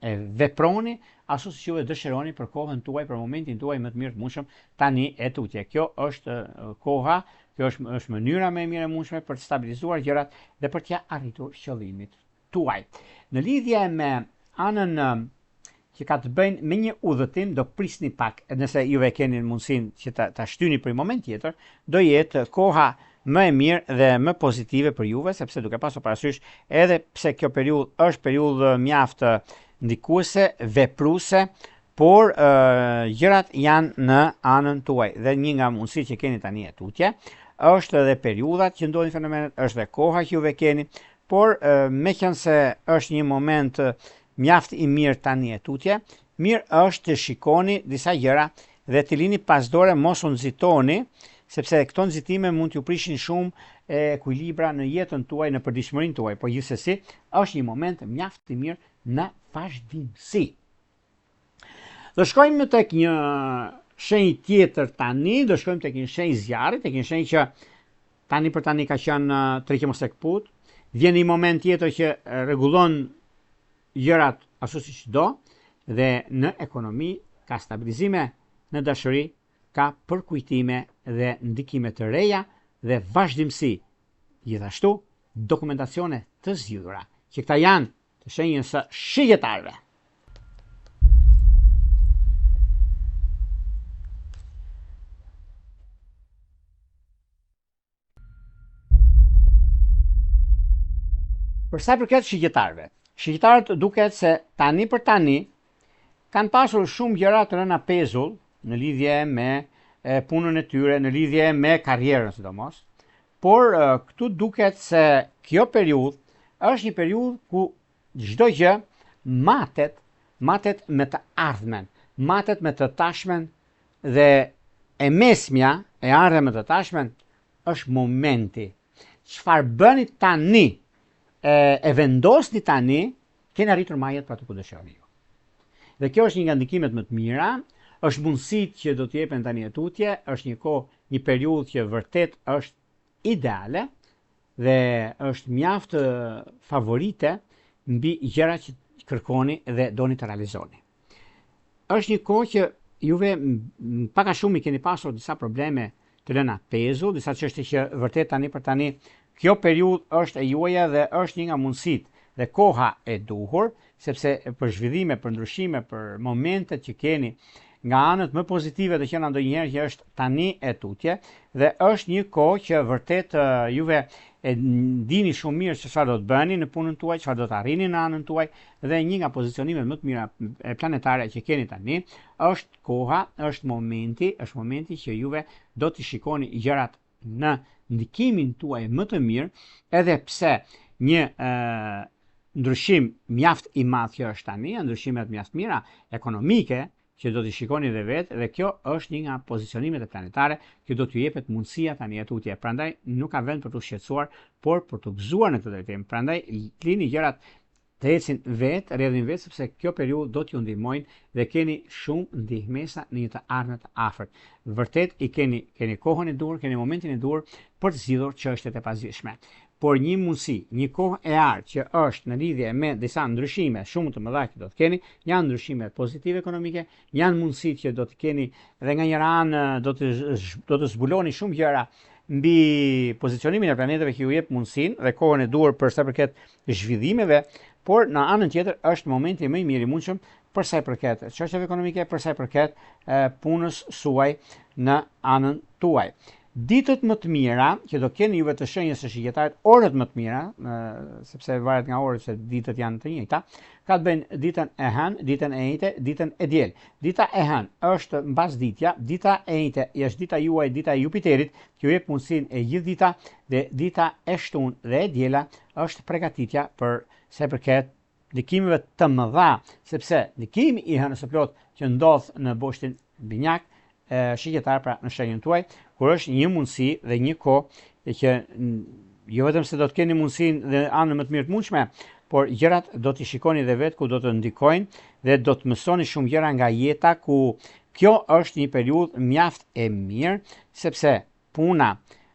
e veproni ashtu siç juve dëshironi për kohën tuaj, për momentin tuaj më të mirë të mundshëm tani e tutje. Kjo është koha, kjo është është mënyra më e mirë e mundshme për të stabilizuar gjërat dhe për t'ia arritur qëllimit tuaj. Në lidhje me anën që ka të bëjnë me një udhëtim, do prisni pak, nëse juve keni mundësinë që ta, ta shtyni për një moment tjetër, do jetë koha më e mirë dhe më pozitive për juve, sepse duke pasur parasysh edhe pse kjo periudhë është periudhë mjaft ndikuese, vepruese, por e, gjërat janë në anën tuaj dhe një nga mundësitë që keni tani e tutje është edhe periudhat që ndodhin fenomenet, është dhe koha që juve keni, por meqenëse është një moment mjaft i mirë tani e tutje, mirë është të shikoni disa gjëra dhe t'i lini pas dore mos u nxitoni, sepse këto nxitime mund t'ju prishin shumë ekuilibra në jetën tuaj, në përditshmërinë tuaj, por gjithsesi është një moment mjaft i mirë në vazhdimësi. Do shkojmë tek një shenjë tjetër tani, do shkojmë tek një shenjë zjarri, tek një shenjë që tani për tani ka qenë tërhiqe mos e këput. Vjen një moment tjetër që rregullon gjërat ashtu siç do dhe në ekonomi ka stabilizime, në dashuri ka përkujtime dhe ndikime të reja dhe vazhdimësi. Gjithashtu, dokumentacione të zgjidhura, që këta janë të shenjës së shigjetarëve. Për sa i përket shigjetarëve, shigjetarët duket se tani për tani Kanë pasur shumë gjëra të rëna pezull në lidhje me punën e tyre, në lidhje me karrierën sidomos. Por këtu duket se kjo periudhë është një periudhë ku çdo gjë matet, matet me të ardhmen, matet me të tashmen dhe e mesmja e ardhme me të tashmen është momenti. Çfarë bëni tani e, e vendosni tani, keni arritur majat për atë ku dëshironi ju. Dhe kjo është një nga ndikimet më të mira, është mundësitë që do të jepen tani e tutje, është një kohë, një periudhë që vërtet është ideale dhe është mjaft favorite mbi gjëra që kërkoni dhe doni të realizoni. Është një kohë që juve pak a shumë i keni pasur disa probleme të lëna pezull, disa çështje që vërtet tani për tani kjo periudhë është e juaja dhe është një nga mundësitë dhe koha e duhur, sepse për zhvillime, për ndryshime, për momentet që keni nga anët më pozitive të qena ndonjëherë që është tani e tutje dhe është një kohë që vërtet juve e dini shumë mirë se çfarë do të bëni në punën tuaj, çfarë do të arrini në anën tuaj dhe një nga pozicionimet më të mira planetare që keni tani është koha, është momenti, është momenti që juve do t'i shikoni gjërat në ndikimin tuaj më të mirë, edhe pse një e, ndryshim mjaft i madh që është tani, ndryshimet mjaft mira ekonomike që do t'i shikoni dhe vetë dhe kjo është një nga pozicionimet e planetare që do t'ju jepet mundësia tani e tutje. Prandaj nuk ka vend për t'u shqetësuar, por për t'u gëzuar në këtë drejtim. Prandaj lini gjërat të ecin vetë, rrjedhin vetë sepse kjo periudhë do t'ju ndihmojnë dhe keni shumë ndihmesa në një të ardhme të afërt. Vërtet i keni keni kohën e duhur, keni momentin e duhur për të zgjidhur çështjet e pazgjidhshme. Por një mundësi, një kohë e artë që është në lidhje me disa ndryshime shumë të mëdha që do të keni, janë ndryshime pozitive ekonomike, janë mundësitë që do të keni dhe nga njëra anë do të do të zbuloni shumë gjëra mbi pozicionimin e planeteve që ju jep mundësinë dhe kohën e duhur për sa i përket zhvillimeve, por në anën tjetër është momenti më i mirë i mundshëm për sa i përket çështjeve ekonomike, për sa i përket punës suaj në anën tuaj. Ditët më të mira që do keni juve të shenjës së shigjetarit, orët më të mira, sepse varet nga orët se ditët janë të njëjta, ka të bëjnë ditën e hënë, ditën e enjte, ditën e diel. Dita e hënë është mbasditja, dita e enjte është dita juaj, dita e Jupiterit, që ju jep mundësinë e gjithë dita dhe dita e shtunë dhe e diela është pregatitja për sa i përket ndikimeve të mëdha, sepse ndikimi i hënës së plotë që ndodh në boshtin binjak, shigjetar pra në shenjën tuaj, kur është një mundësi dhe një kohë që jo vetëm se do të keni mundësinë dhe anën më të mirë të mundshme, por gjërat do t'i shikoni dhe vetë ku do të ndikojnë dhe do të mësoni shumë gjëra nga jeta ku kjo është një periudhë mjaft e mirë, sepse puna,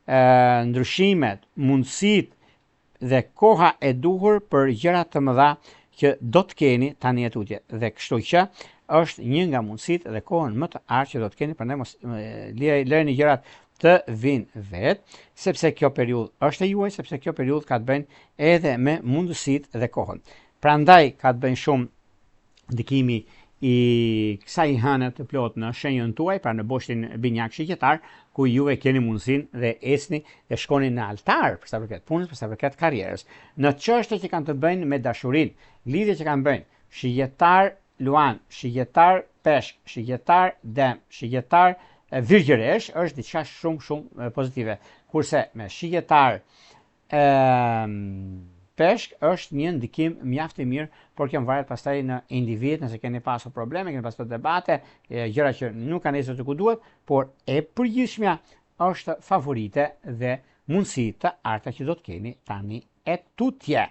ndryshimet, mundësitë dhe koha e duhur për gjëra të mëdha që do të keni tani e tutje. Dhe kështu që është një nga mundësitë dhe kohën më të artë që do të keni, prandaj mos lëreni gjërat të vinë vetë, sepse kjo periudhë është e juaj, sepse kjo periudhë ka të bëjnë edhe me mundësitë dhe kohën. Prandaj ka të bëjnë shumë ndikimi i kësaj hëne të plotë në shenjën tuaj, pra në boshtin binjak shigjetar, ku juve keni mundësinë dhe ecni dhe shkoni në altar për sa përket punës, për sa përket karrierës. Në çështje që kanë të bëjnë me dashurinë, lidhje që kanë të bëjnë shigjetar luan, shigjetar peshk, shigjetar dem, shigjetar virgjëresh, është diçka shumë shumë pozitive. Kurse me shigjetar Peshk është një ndikim mjaft i mirë, por kjo varet pastaj në individ, nëse keni pasur probleme, keni pasur debate, gjëra që nuk kanë ecur ku duhet, por e përgjithshmja është favorite dhe mundësi të arta që do të keni tani e tutje.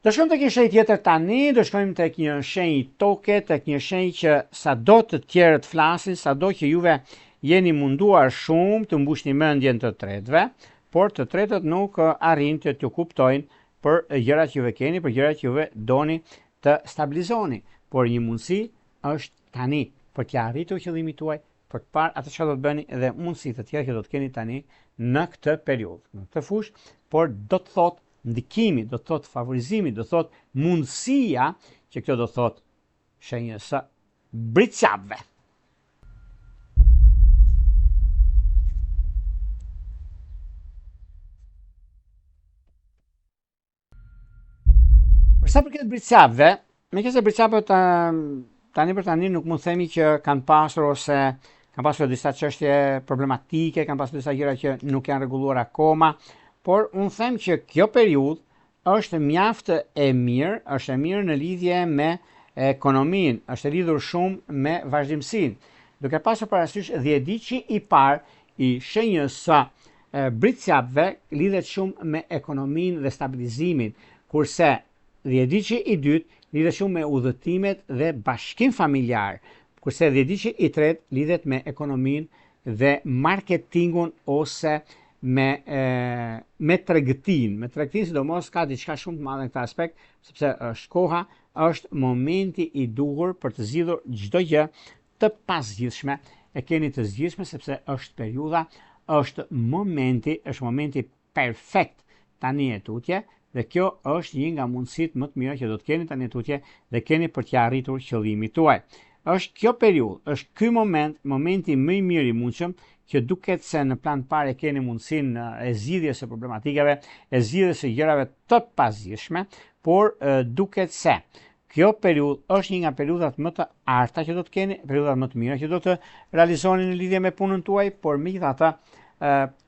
Do shkojmë tek një shenjë tjetër tani, do shkojmë tek një shenjë toke, tek një shenjë që sado të tjerët flasin, sado që juve jeni munduar shumë të mbushni mendjen të tretëve, por të tretët nuk arrijnë të t'ju kuptojnë për gjërat që juve keni, për gjërat që juve doni të stabilizoni. Por një mundësi është tani për t'ia arritur qëllimit tuaj, për të parë atë çfarë do të bëni dhe mundësi të tjera që do të keni tani në këtë periudhë, në këtë fushë, por do të thotë ndikimi, do të thotë favorizimi, do të thotë mundësia, që kjo do të thotë shenjës së bricjapëve. Për sa përket bricjapëve, meqenëse bricjapët tani për tani nuk mund të themi që kanë pasur ose kanë pasur disa çështje problematike, kanë pasur disa gjëra që nuk janë rregulluar akoma, por unë them që kjo periudhë është mjaft e mirë, është e mirë në lidhje me ekonominë, është e lidhur shumë me vazhdimësinë. Duke pasur parasysh dhjetëditëshi i parë i shenjës së Bricjapëve lidhet shumë me ekonominë dhe stabilizimin, kurse dhjetëditëshi i dytë lidhet shumë me udhëtimet dhe bashkim familjar, kurse dhjetëditëshi i tretë lidhet me ekonominë dhe marketingun ose me me tregtinë. Me tregtinë sidomos ka diçka shumë të madhe në këtë aspekt, sepse është koha, është momenti i duhur për të zgjidhur çdo gjë të pazgjidhshme, e keni të zgjidhshme sepse është periudha, është momenti, është momenti perfekt tani e tutje dhe kjo është një nga mundësitë më të mira që do të keni tani e tutje dhe keni për t'ia arritur qëllimit tuaj. Është kjo periudhë, është ky moment, momenti më i mirë i mundshëm që duket se në plan të parë e keni mundësinë e zgjidhjes së problematikave, e zgjidhjes së gjërave të pazgjidhshme, por duket se Kjo periudhë është një nga periudhat më të arta që do të keni, periudhat më të mira që do të realizoni në lidhje me punën tuaj, por megjithatë,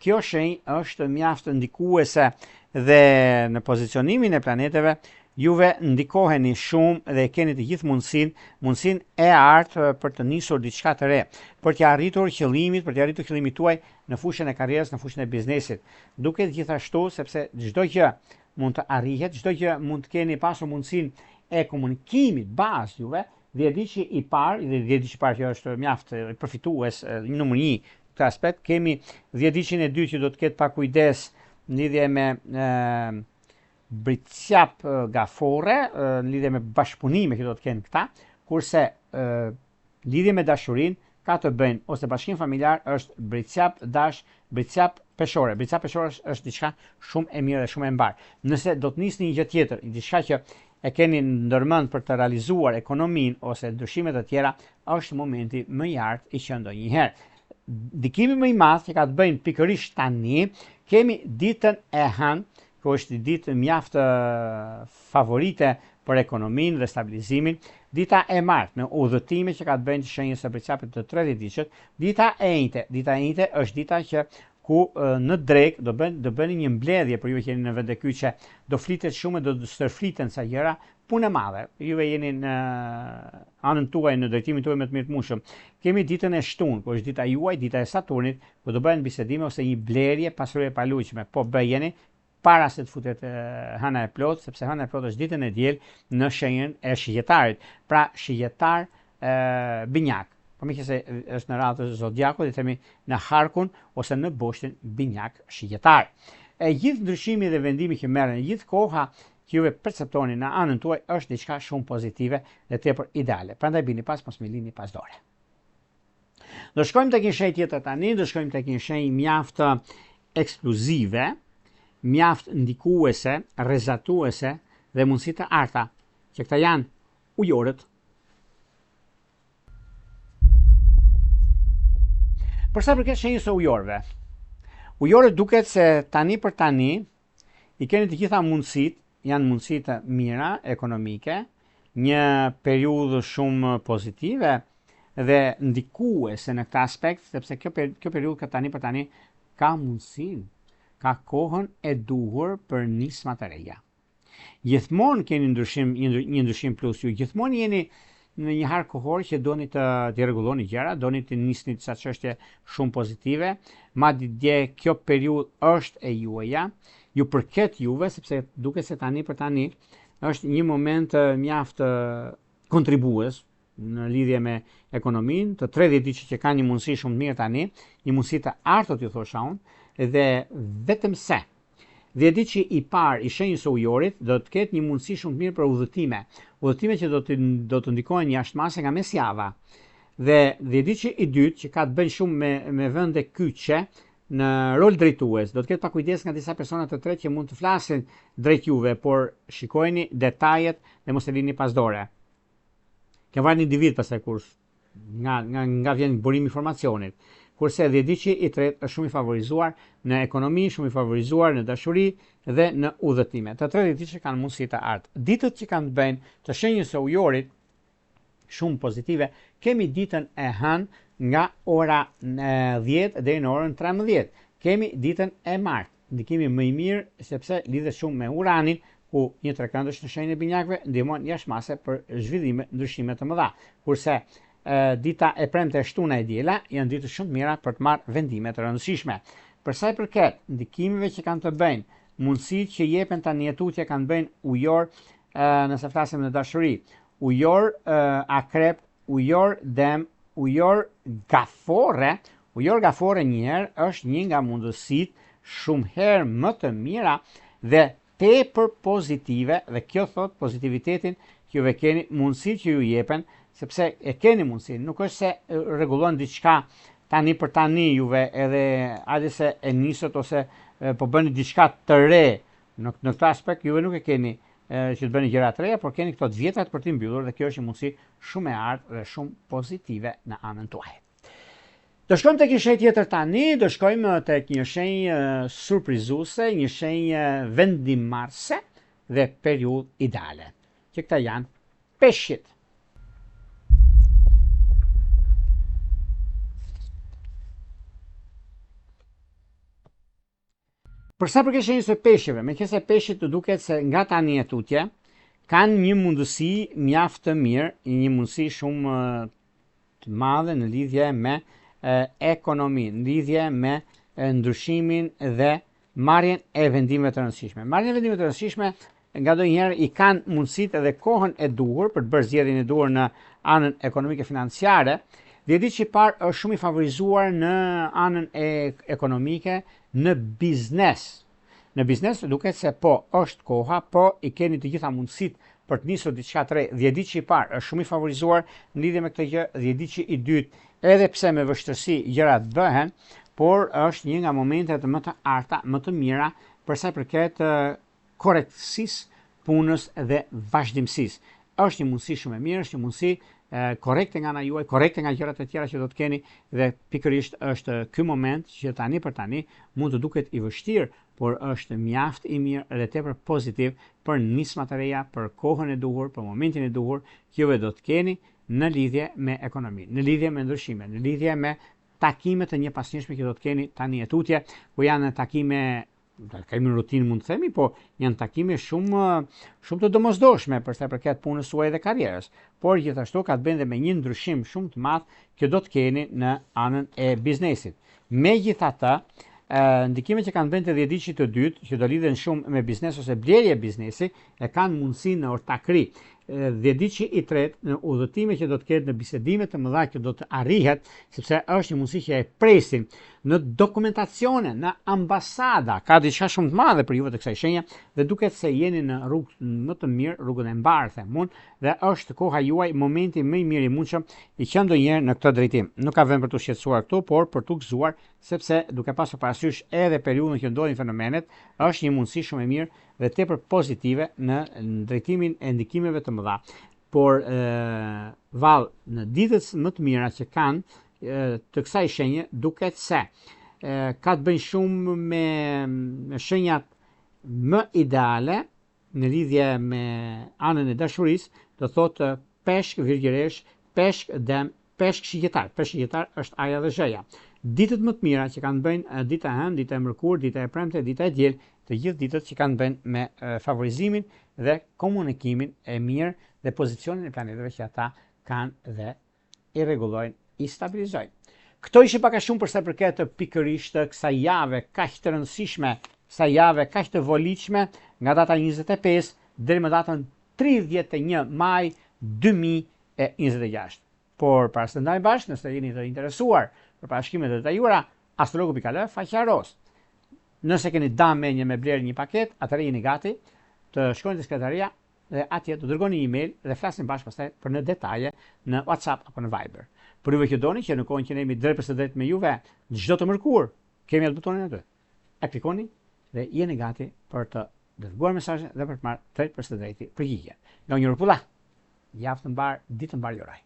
kjo shenjë është mjaft ndikuese dhe në pozicionimin e planeteve juve ndikoheni shumë dhe keni të gjithë mundësinë, mundësinë e artë për të nisur diçka të re, për t'ia arritur qëllimit, për t'ia arritur qëllimit tuaj në fushën e karrierës, në fushën e biznesit. Duket gjithashtu sepse çdo gjë mund të arrihet, çdo gjë mund të keni pasur mundësinë e komunikimit bazë juve, dhjetëditëshi i parë, dhe dhjetëditëshi i parë që është mjaft përfitues, numër 1 këtë aspekt, kemi dhjetëditëshin e dytë që do të ketë pak kujdes në lidhje me e, Bricjap Gaforre, në lidhje me bashkëpunime që do të kenë këta, kurse e, Lidhje me dashurinë ka të bëjnë ose bashkim familjar është Bricjap dash Bricjap peshore Bricjap peshore është, është diçka shumë e mirë dhe shumë e mbarë. Nëse do të nisni një gjë tjetër, diçka që e keni ndërmend për të realizuar ekonominë ose ndryshime të tjera, është momenti më i artë i qenë ndonjëherë. Ndikimi më i madh që ka të bëjnë pikërisht tani, kemi ditën e hënë, ku është ditë mjaft favorite për ekonominë dhe stabilizimin, dita e martë me udhëtime që ka të bëjnë të shenjës së Bricjapit të 30 ditëshit, dita e enjte, dita e enjte është dita që ku në drekë do bën do bëni një mbledhje për ju që jeni në vende kyçe, do flitet shumë do të stërfliten ca gjëra, punë e madhe. Juve jeni në anën tuaj, në drejtimin tuaj më të mirë të mundshëm. Kemi ditën e shtunë, ku është dita juaj, dita e Saturnit, ku do bëhen bisedime ose një blerje pasurie e paluajtshme. Po bëjeni para se të futet hëna e plotë, sepse hëna e plotë është ditën e diel në shenjën e shigjetarit. Pra shigjetar e, binjak. Po meqenëse është në radhë të zodiakut, i themi në harkun ose në boshtin binjak shigjetar. E gjithë ndryshimi dhe vendimi që merren, e gjithë koha që juve perceptoni në anën tuaj është diçka shumë pozitive dhe tepër ideale. Prandaj bini pas, mos më lini pas dore. Do shkojmë tek një shenjë tjetër tani, do shkojmë tek një shenjë mjaft ekskluzive, mjaft ndikuese, rrezatuese dhe mundësi të arta, që këta janë ujorët. Për sa përket shenjës së ujorëve, ujorët duket se tani për tani i keni të gjitha mundësitë, janë mundësi të mira ekonomike, një periudhë shumë pozitive dhe ndikuese në këtë aspekt, sepse kjo kjo periudhë ka tani për tani ka mundësinë, ka kohën e duhur për nisma të reja. Gjithmonë keni ndryshim një, një ndryshim plus ju, gjithmonë jeni në një hark kohor që doni të të rregulloni gjëra, doni të nisni disa çështje shumë pozitive, madje kjo periudhë është e juaja, ju përket juve sepse duket se tani për tani është një moment mjaft kontribues në lidhje me ekonominë, të 30 ditësh që kanë një mundësi shumë të mirë tani, një mundësi të artë do t'ju thosha unë, dhe vetëm se dhjetëditëshi i parë i shenjës së ujorit do të ketë një mundësi shumë të mirë për udhëtime, udhëtime që do të do të ndikohen jashtë mase nga mesjava. Dhe dhjetëditëshi i dytë që ka të bëjnë shumë me me vende kyçe në rol drejtues, do të ketë pak kujdes nga disa persona të tretë që mund të flasin drejt juve, por shikojini detajet dhe mos e lini pas dore. Kjo varet individ pastaj kur nga nga nga vjen burimi i informacionit. Kurse dhjetëditëshi i tretë është shumë i favorizuar në ekonomi, shumë i favorizuar në dashuri dhe në udhëtime. Të tre dhjetëditëshit kanë mundësi të artë. Ditët që kanë të bëjnë të shenjës së ujorit. shumë pozitive. Kemi ditën e hënë nga ora 10 deri në orën 13. Kemi ditën e martë. Ndikimi më i mirë sepse lidhet shumë me Uranin, ku një trekëndësh në shenjën e binjakëve ndihmon jashtë mase për zhvillime, ndryshime të mëdha. Kurse dita e premte, e shtuna e diela janë ditë shumë të mira për të marrë vendime të rëndësishme. Për sa i përket ndikimeve që kanë të bëjnë, mundësitë që jepen tani e tutje kanë të bëjnë ujor, nëse flasim në dashuri, ujor akrep, ujor dem, ujor gaforre, ujor gaforre njëherë është një nga mundësitë shumë herë më të mira dhe tepër pozitive dhe kjo thotë pozitivitetin që juve keni, mundësitë që ju jepen, sepse e keni mundësinë, nuk është se rregullon diçka tani për tani juve edhe hajde se e nisët ose po bëni diçka të re në, në këtë aspekt juve nuk e keni që të bëni gjëra të reja, por keni këto të vjetrat për t'i mbyllur dhe kjo është një mundësi shumë e artë dhe shumë pozitive në anën tuaj. Do shkojmë tek një shenjë tjetër tani, do shkojmë tek një shenjë surprizuese, një shenjë vendimmarrëse dhe periudhë ideale. Që këta janë peshqit. Për sa përket shenjës së peshqve, meqenëse peshqit të duket se nga tani e tutje kanë një mundësi mjaft të mirë, një mundësi shumë të madhe në lidhje me ekonominë, në lidhje me ndryshimin dhe marrjen e vendimeve të rëndësishme. Marrjen e vendimeve të rëndësishme ngadonjëherë i kanë mundësitë edhe kohën e duhur për të bërë zgjedhjen e duhur në anën ekonomike financiare. Dhjetëditëshi i parë është shumë i favorizuar në anën e ekonomike, në biznes. Në biznes duket se po, është koha, po i keni të gjitha mundësitë për të nisur diçka të re. Dhjetëditëshi i parë është shumë i favorizuar në lidhje me këtë gjë, dhjetëditëshi i dytë, edhe pse me vështirësi gjërat bëhen, por është një nga momentet më të arta, më të mira për sa i përket korrektësisë, punës dhe vazhdimësisë. Është një mundësi shumë e mirë, është një mundësi korrekte nga ana juaj, korrekte nga gjërat e tjera që do të keni dhe pikërisht është ky moment që tani për tani mund të duket i vështirë, por është mjaft i mirë dhe tepër pozitiv për nisma të reja, për kohën e duhur, për momentin e duhur që juve do të keni në lidhje me ekonominë, në lidhje me ndryshime, në lidhje me takime të njëpasnjëshme që do të keni tani e tutje, ku janë takime kemi rutinë mund të themi, po janë takime shumë shumë të domosdoshme për sa i përket punës suaj dhe karrierës, por gjithashtu ka të bëjë dhe me një ndryshim shumë të madh që do të keni në anën e biznesit. Megjithatë, ndikimet që kanë të bëjnë te dhjetëditëshi të dytë, që do lidhen shumë me biznes ose blerje biznesi, e kanë mundësinë në ortakëri. Dhjetëditëshi i tretë në udhëtime që do të ketë në bisedime të mëdha që do të arrihet, sepse është një mundësi që e presin në dokumentacione, në ambasada, ka diçka shumë të madhe për juve të kësaj shenje dhe duket se jeni në rrugë më të mirë, rrugën e mbarë them unë, dhe është koha juaj, momenti më i mirë i mundshëm i qenë ndonjëherë në këtë drejtim. Nuk ka vend për t'u shqetësuar këtu, por për t'u gëzuar sepse duke pasur parasysh edhe periudhën që ndodhin fenomenet, është një mundësi shumë e mirë dhe tepër pozitive në drejtimin e ndikimeve të mëdha. Por vallë në ditët më të mira që kanë të kësaj shenje duket se ka të bëjnë shumë me, me shenjat më ideale në lidhje me anën e dashurisë, do thotë peshk virgjëreshë, peshk dem, Peshk shigjetar, peshk shigjetar është A-ja dhe Zh-ja. Ditët më të mira që kanë të bëjnë dita e hënë, dita e mërkurë, dita e premte, dita e diel, të gjithë ditët që kanë të bëjnë me favorizimin dhe komunikimin e mirë dhe pozicionin e planetëve që ata kanë dhe i rregullojnë, i stabilizojnë. Këto ishin pak a shumë për sa i përket pikërisht kësaj jave kaq të rëndësishme, kësaj jave kaq të volitshme nga data 25 deri më datën 31 maj 2000 e 26. Por para se të ndajmë bashkë, nëse jeni të interesuar për parashikime të detajuara, astrologu.al, faqja rozë. Nëse keni da mendjen me blerë një paketë, atëherë jeni gati të shkoni te sekretaria dhe atje të dërgoni një email dhe flasim bashkë pastaj për në detaje në WhatsApp apo në Viber. Për juve që doni që në kohën që ne jemi drejtpërsëdrejt me juve, çdo të mërkurë, kemi atë butonin aty. E klikoni dhe jeni gati për të dërguar mesazhin dhe për të marrë drejtpërsëdrejti përgjigje. Nga unë Rrupulla. Javë të mbarë, ditë të mbarë ju uroj.